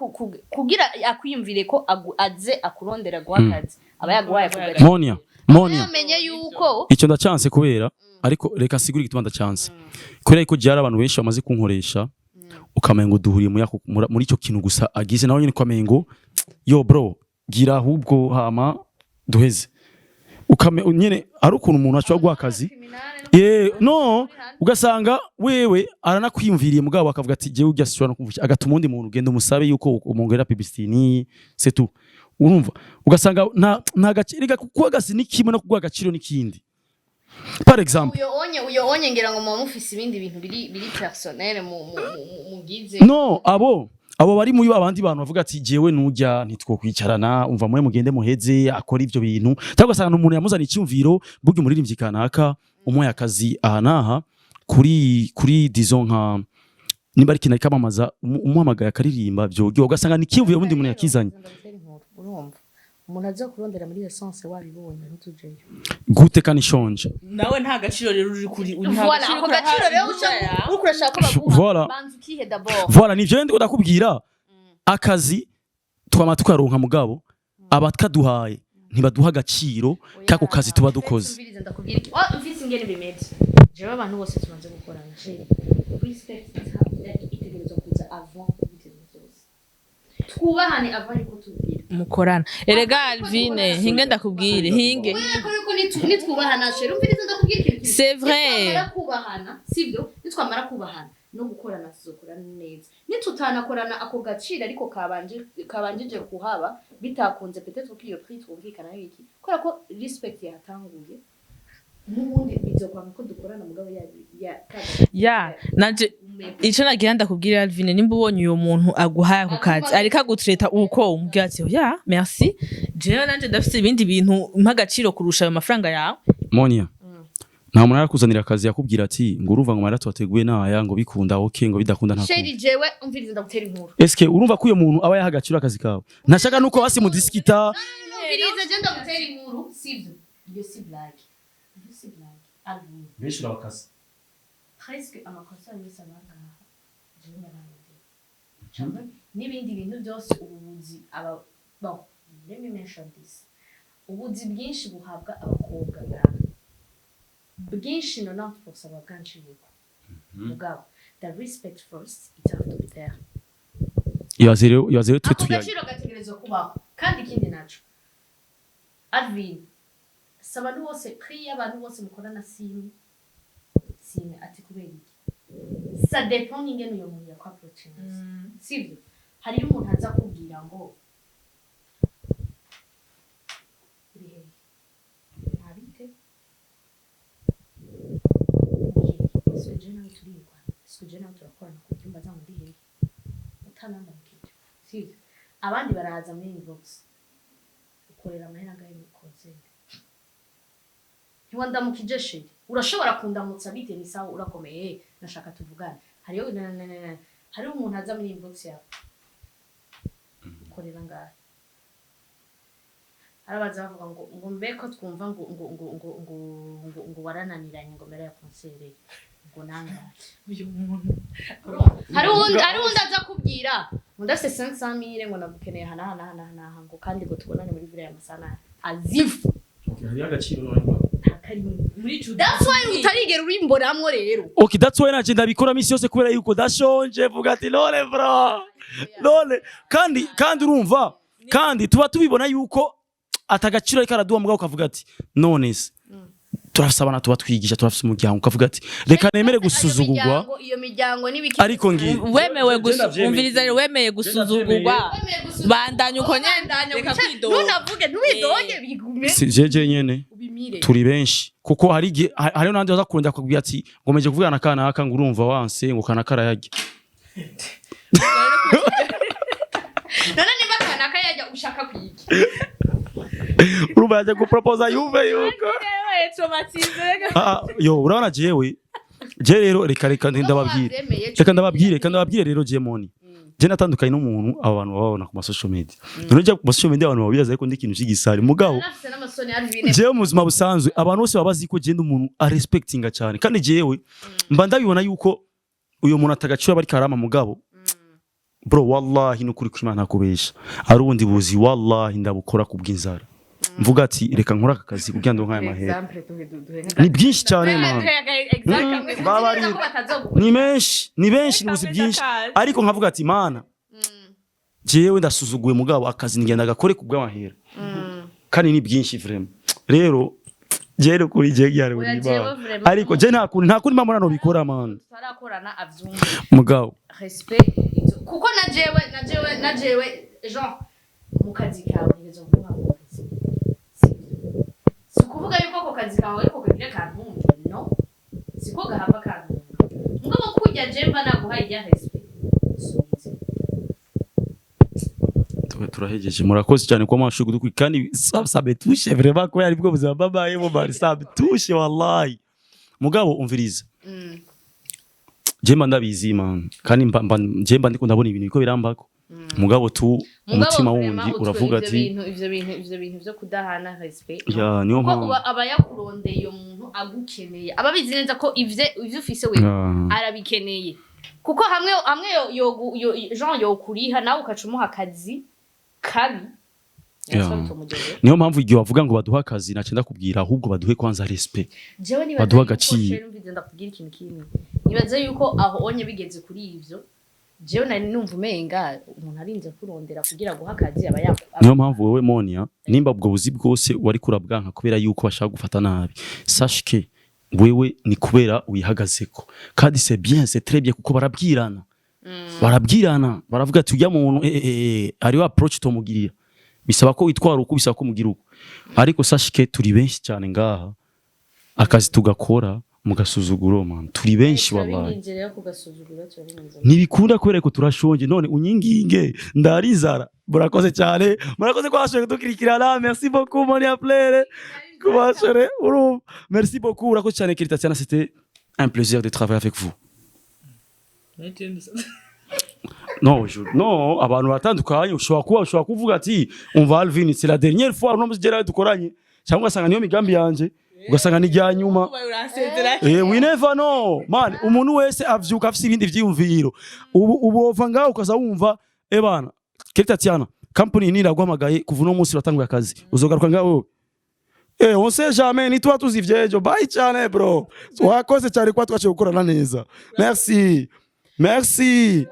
kugira akwiyumvire ko aze akurondera guha akazi, aba yaguhaye ako gaciro. Monia, Monia. Yamenye yuko Icyo ndacyanse kubera, ariko reka sigure igituma ndacyanse. Kubera yuko byari abantu benshi bamaze kunkoresha, ukamenya ngo duhuriye muri icyo kintu gusa agize nawe nyine, ukamenya ngo yo bro, gira ahubwo hama duheze. Ukame nyene ari ukuntu umuntu ashobora guha akazi, no ugasanga wewe aranakwiyumviriye, mugabo akavuga ati jewe ujya sishobora no kumvugisha, agatuma undi muntu: ugenda umusabe yuko umwongerera publicity, ni c'est tout. Urumva, ugasanga nta gaciro. Rega kuguha akazi ni kimwe, no kuguha agaciro n'ikindi. Par exemple, uyo onye ngira ngo muba mufise ibindi bintu biri personnel mugize. No, abo bari muri babandi bantu bavuga ati jewe nujya ntitwokwicarana, umva mwe mugende muheze akora ivyo bintu, cyangwa ugasanga umuntu yamuzana icyumviro: burya umuririmbyi kanaka umuhaye akazi aha n'aha kuri disons nka nimba ari ikintu ariko amamaza, umuhamagaye akaririmba vyoryoha, ugasanga ni icyumviro ubundi muntu yakizanye. Urumva, umuntu aza kurondera muri essence, wabibonye, ntutujeyo. Gute kandi nshonje? Nawe nta gaciro rero uri kuri nta. Voilà, ako gaciro rero uriko urashaka ko baguha, Voilà. banza ukihe d'abord. Voilà, nivyo ndiko ndakubwira. Akazi twama tukaronka, mugabo abakaduhaye ntibaduha agaciro k'ako kazi tuba dukoze. Umviriza, ndakubwira iki. Oh, mfise ingene bimeze. Jewe abantu bose tubanze gukorana, chéri, respect itegerezwa kuza avant ibintu byose. Twubahane avant yuko tubwira. Mukorana erega. Alvine, hinge ndakubwire, hinge. Kubera ko yuko nitwubahana, chéri, umviriza, ndakubwira ikintu kimwe. C'est vrai. Nitwamara kubahana, sibyo? Nitwamara kubahana no gukorana, tuzokorana neza. Nitutanakorana, ako gaciro ariko kabanjije kuhaba, bitakunze, peut-être ko iyo prix twumvikana iki, kubera ko respect yatanguye, n'ubundi bizokwanga ko dukorana, mugabo ya Ya nanje ico nagira ndakubwira, Alvine, nimba ubonye uwo muntu aguhaye ako kazi ariko agutreta uko, umubwira ati: ya merci, jewe nanje ndafise ibindi bintu mpa agaciro kurusha ayo mafaranga yawe. Monia, nta muntu arakuzanira akazi yakubwira ati ngo urumva ngo marira twateguye naya, ngo bikunda okay, ngo bidakunda nta kundi? Chéri, jewe umviriza, ndagutera inkuru. Eske urumva ko uyo muntu aba yaha agaciro akazi kawe, ntashaka nuko basi mudisikita? Umviriza, je ndagutera inkuru, sivyo? Iyo si blague, iyo si blague, Alvin. Benshi urabakaza. Presque amakosa yose abangaha jewe nararondera. Canke n'ibindi bintu byose, ububuzi aba, bon, let me mention this, ubuzi bwinshi buhabwa abakobwa ngaha, bwinshi 90% buba bwanciyeko, mugabo the respect first, it have to be there. Ibaze rero, ibaze rero twe Ako tuyaga. gaciro gategerezwa kubaho. Kandi ikindi naco, Alvin, si abantu bose, prix y'abantu bose mukorana sime sime. Ati kubera iki? Ça dépend n'ingene uyo muntu yakwaprocinze, sivyo? Hariyo umuntu aza kubwira ngo uri hehe, ntabite uri hehe, ese je nawe turigwa, ese je nawe turakorana ku byumba, za ngo ndi hehe, utanandamukije, sivyo? Abandi baraza muri inbox uko. Ukorera amahera angahe muri concert? Ntiwandamukije, chéri. Urashobora kundamutsa: "Bite, ni sawa, urakomeye, nashaka tuvugane." Hariyo hariho umuntu aza muri inbox yawe: "Ukorera ngahe?" Harabaza bavuga ngo mbe ko twumva ngo warananiranye, ngo mbere ya concert ngo nangahe? Uyu muntu. Hari uwundi aza kubwira ngo ndafise 500 mille, ngo nagukeneye aha n'aha n'aha n'aha n'aha, ngo kandi ngo tubonane muri villa ya Masana azifu. Hariyo agaciro. Ntakarimo. Muri ico. That's why utarigera urimboramwo rero. Okay, that's why naje ndabikora misi yose, kubera yuko ndashonje. Vuga ati: "None bro, none kandi urumva, kandi tuba tubibona yuko atagaciro ariko araduha." Mugabo ukavuga ati: "None se turafise abana tuba twigisha, turafise umuryango." Ukavuga ati: "Reka nemere gusuzugurwa." Iyo miryango n'ibiki. Ariko ngi Wemewe. Je ndavyemeye. Umviriza rero, wemeye gusuzugurwa, bandanya uko nyene, reka kwidoga. Ntunavuge, ntiwidoge, bigume. Si jeje nyene. Ubimire. Turi benshi, kuko hari igihe hariho n'abandi baza kurondera akakubwira ati ngomeje kuvugana na kanaka, ngo urumva wanse, ngo kanaka arayarya. None nimba kanaka yajya, ushaka kwiga? Urumva yajya guproposa, yumve yuko Ah, yo, urabona jewe, je rero reka ndababwire. Reka ndababwire rero, je moni, je natandukanye n'umuntu abo bantu baba babona ku ma social media. None je ku ma social media abantu babibaza, ariko ndi ikintu cy'igisari, mugabo Nafise n'amasoni Alvin. Jewe mu buzima busanzwe abantu bose baba bazi ko je ndi umuntu arespectinga cyane, kandi jewe mba ndabibona yuko uyo muntu atagaciro aba ariko arama. Mugabo bro, wallahi, nukuri ko Imana akubesha, ari ubundi buzi, wallahi ndabukora kubw'inzara. Mvuga ati: "Reka nkore aka kazi kugira ngo nkaye amahera." Exemple, duhe. Ni byinshi cyane, man. Babarira. Ni menshi, ni benshi, ni ubuzi bwinshi, ariko nkavuga ati: "Mana, jewe ndasuzuguye, mugabo akazi ngenda gakore kubw'amahera." Kandi ni byinshi vraiment. Rero jewe kuri je gyari Oya, buri jewe ba vraiment. Ariko je nta kundi mpamvu nobikora, man. Tutarakorana avyumve. Mugabo Respect izo, kuko na jewe Jean, mu kazi kawe ntegerezwa kuguha mu kazi. Si ukuvuga yuko ako kazi kawe ariko kagira kantunga, no siko gahava kantunga. Mugabo kurya je mba naguhaye irya respect, subize. Turahejeje. Murakoze cyane kuba mwashoboye kudukurikira, kandi ça me touche vraiment ko yari bwo buzima babayemo, man. Ça me touche wallahi. Mugabo umviriza, je mba ndabizi, man, kandi je mba ndiko ndabona ibintu biko birambako, mugabo tu umutima wundi uravuga ati Ivyo bintu vyo kudahana respect. Ya, niyo Kuko mpamvu. Aba yakurondeye, iyo muntu agukeneye, aba abizi neza ko ivyo ufise we arabikeneye, kuko hamwe yo Jean yokuriha, nawe ukaca umuha akazi kabi. Niyo mpamvu igihe bavuga ngo baduhe akazi, naca ndakubwira ahubwo baduhe kwanza respect. Jewe nibaza Baduha yuko agaciro. Chere, umvise, ndakubwira ikintu kimwe. Nibaza yuko aho onye bigeze kuri ivyo, jewe nari numva umenga umuntu arinze kurondera kugira guha akazi aba yaku. Niyo mpamvu wowe Monia, nimba ubwo buzi bwose wari kurabwanka kubera yuko bashaka gufata nabi, sache que wewe ni kubera wihagazeko, kandi c'est bien, c'est très bien, kuko barabwirana, baravuga ati: "Ujya muntu hariho approach tomugirira, bisaba ko witwara uko, bisaba ko mugira uko." Ariko sache que turi benshi cyane ngaha, akazi tugakora mu gasuzuguro, man. Turi benshi wallahi. Turabinginze rero, kugasuzuguro turabinginze. Ntibikunda kubera ko turashonje. None unyinginge ndarizara. Murakoze cyane, murakoze ko washoboye kudukurikirana. Merci beaucoup Monia Fleur kubashore urumva. Merci beaucoup, urakoze cyane Kelly Tatiana, c'était un plaisir de travailler avec vous. Non, non, abantu batandukanye, ushobora kuvuga ati: "Umva Alvin, c'est la dernière fois uno musi gera dukoranye," cyangwa ugasanga niyo migambi yanje, ugasanga ni rya nyuma. We never know, man. Umuntu wese avyuka afise ibindi vyiyumviro. Ubu wova ngaho ukaza wumva: "Ebana Kelly Tatiana, company ni iraguhamagaye, kuva uno munsi uratanguye akazi." Uzogaruka ngaho wewe? On sait jamais, ni tuba tuzi ivyejo. Bye cyane bro. Wakoze cyane kuba twashoboye gukorana neza. Merci. Merci.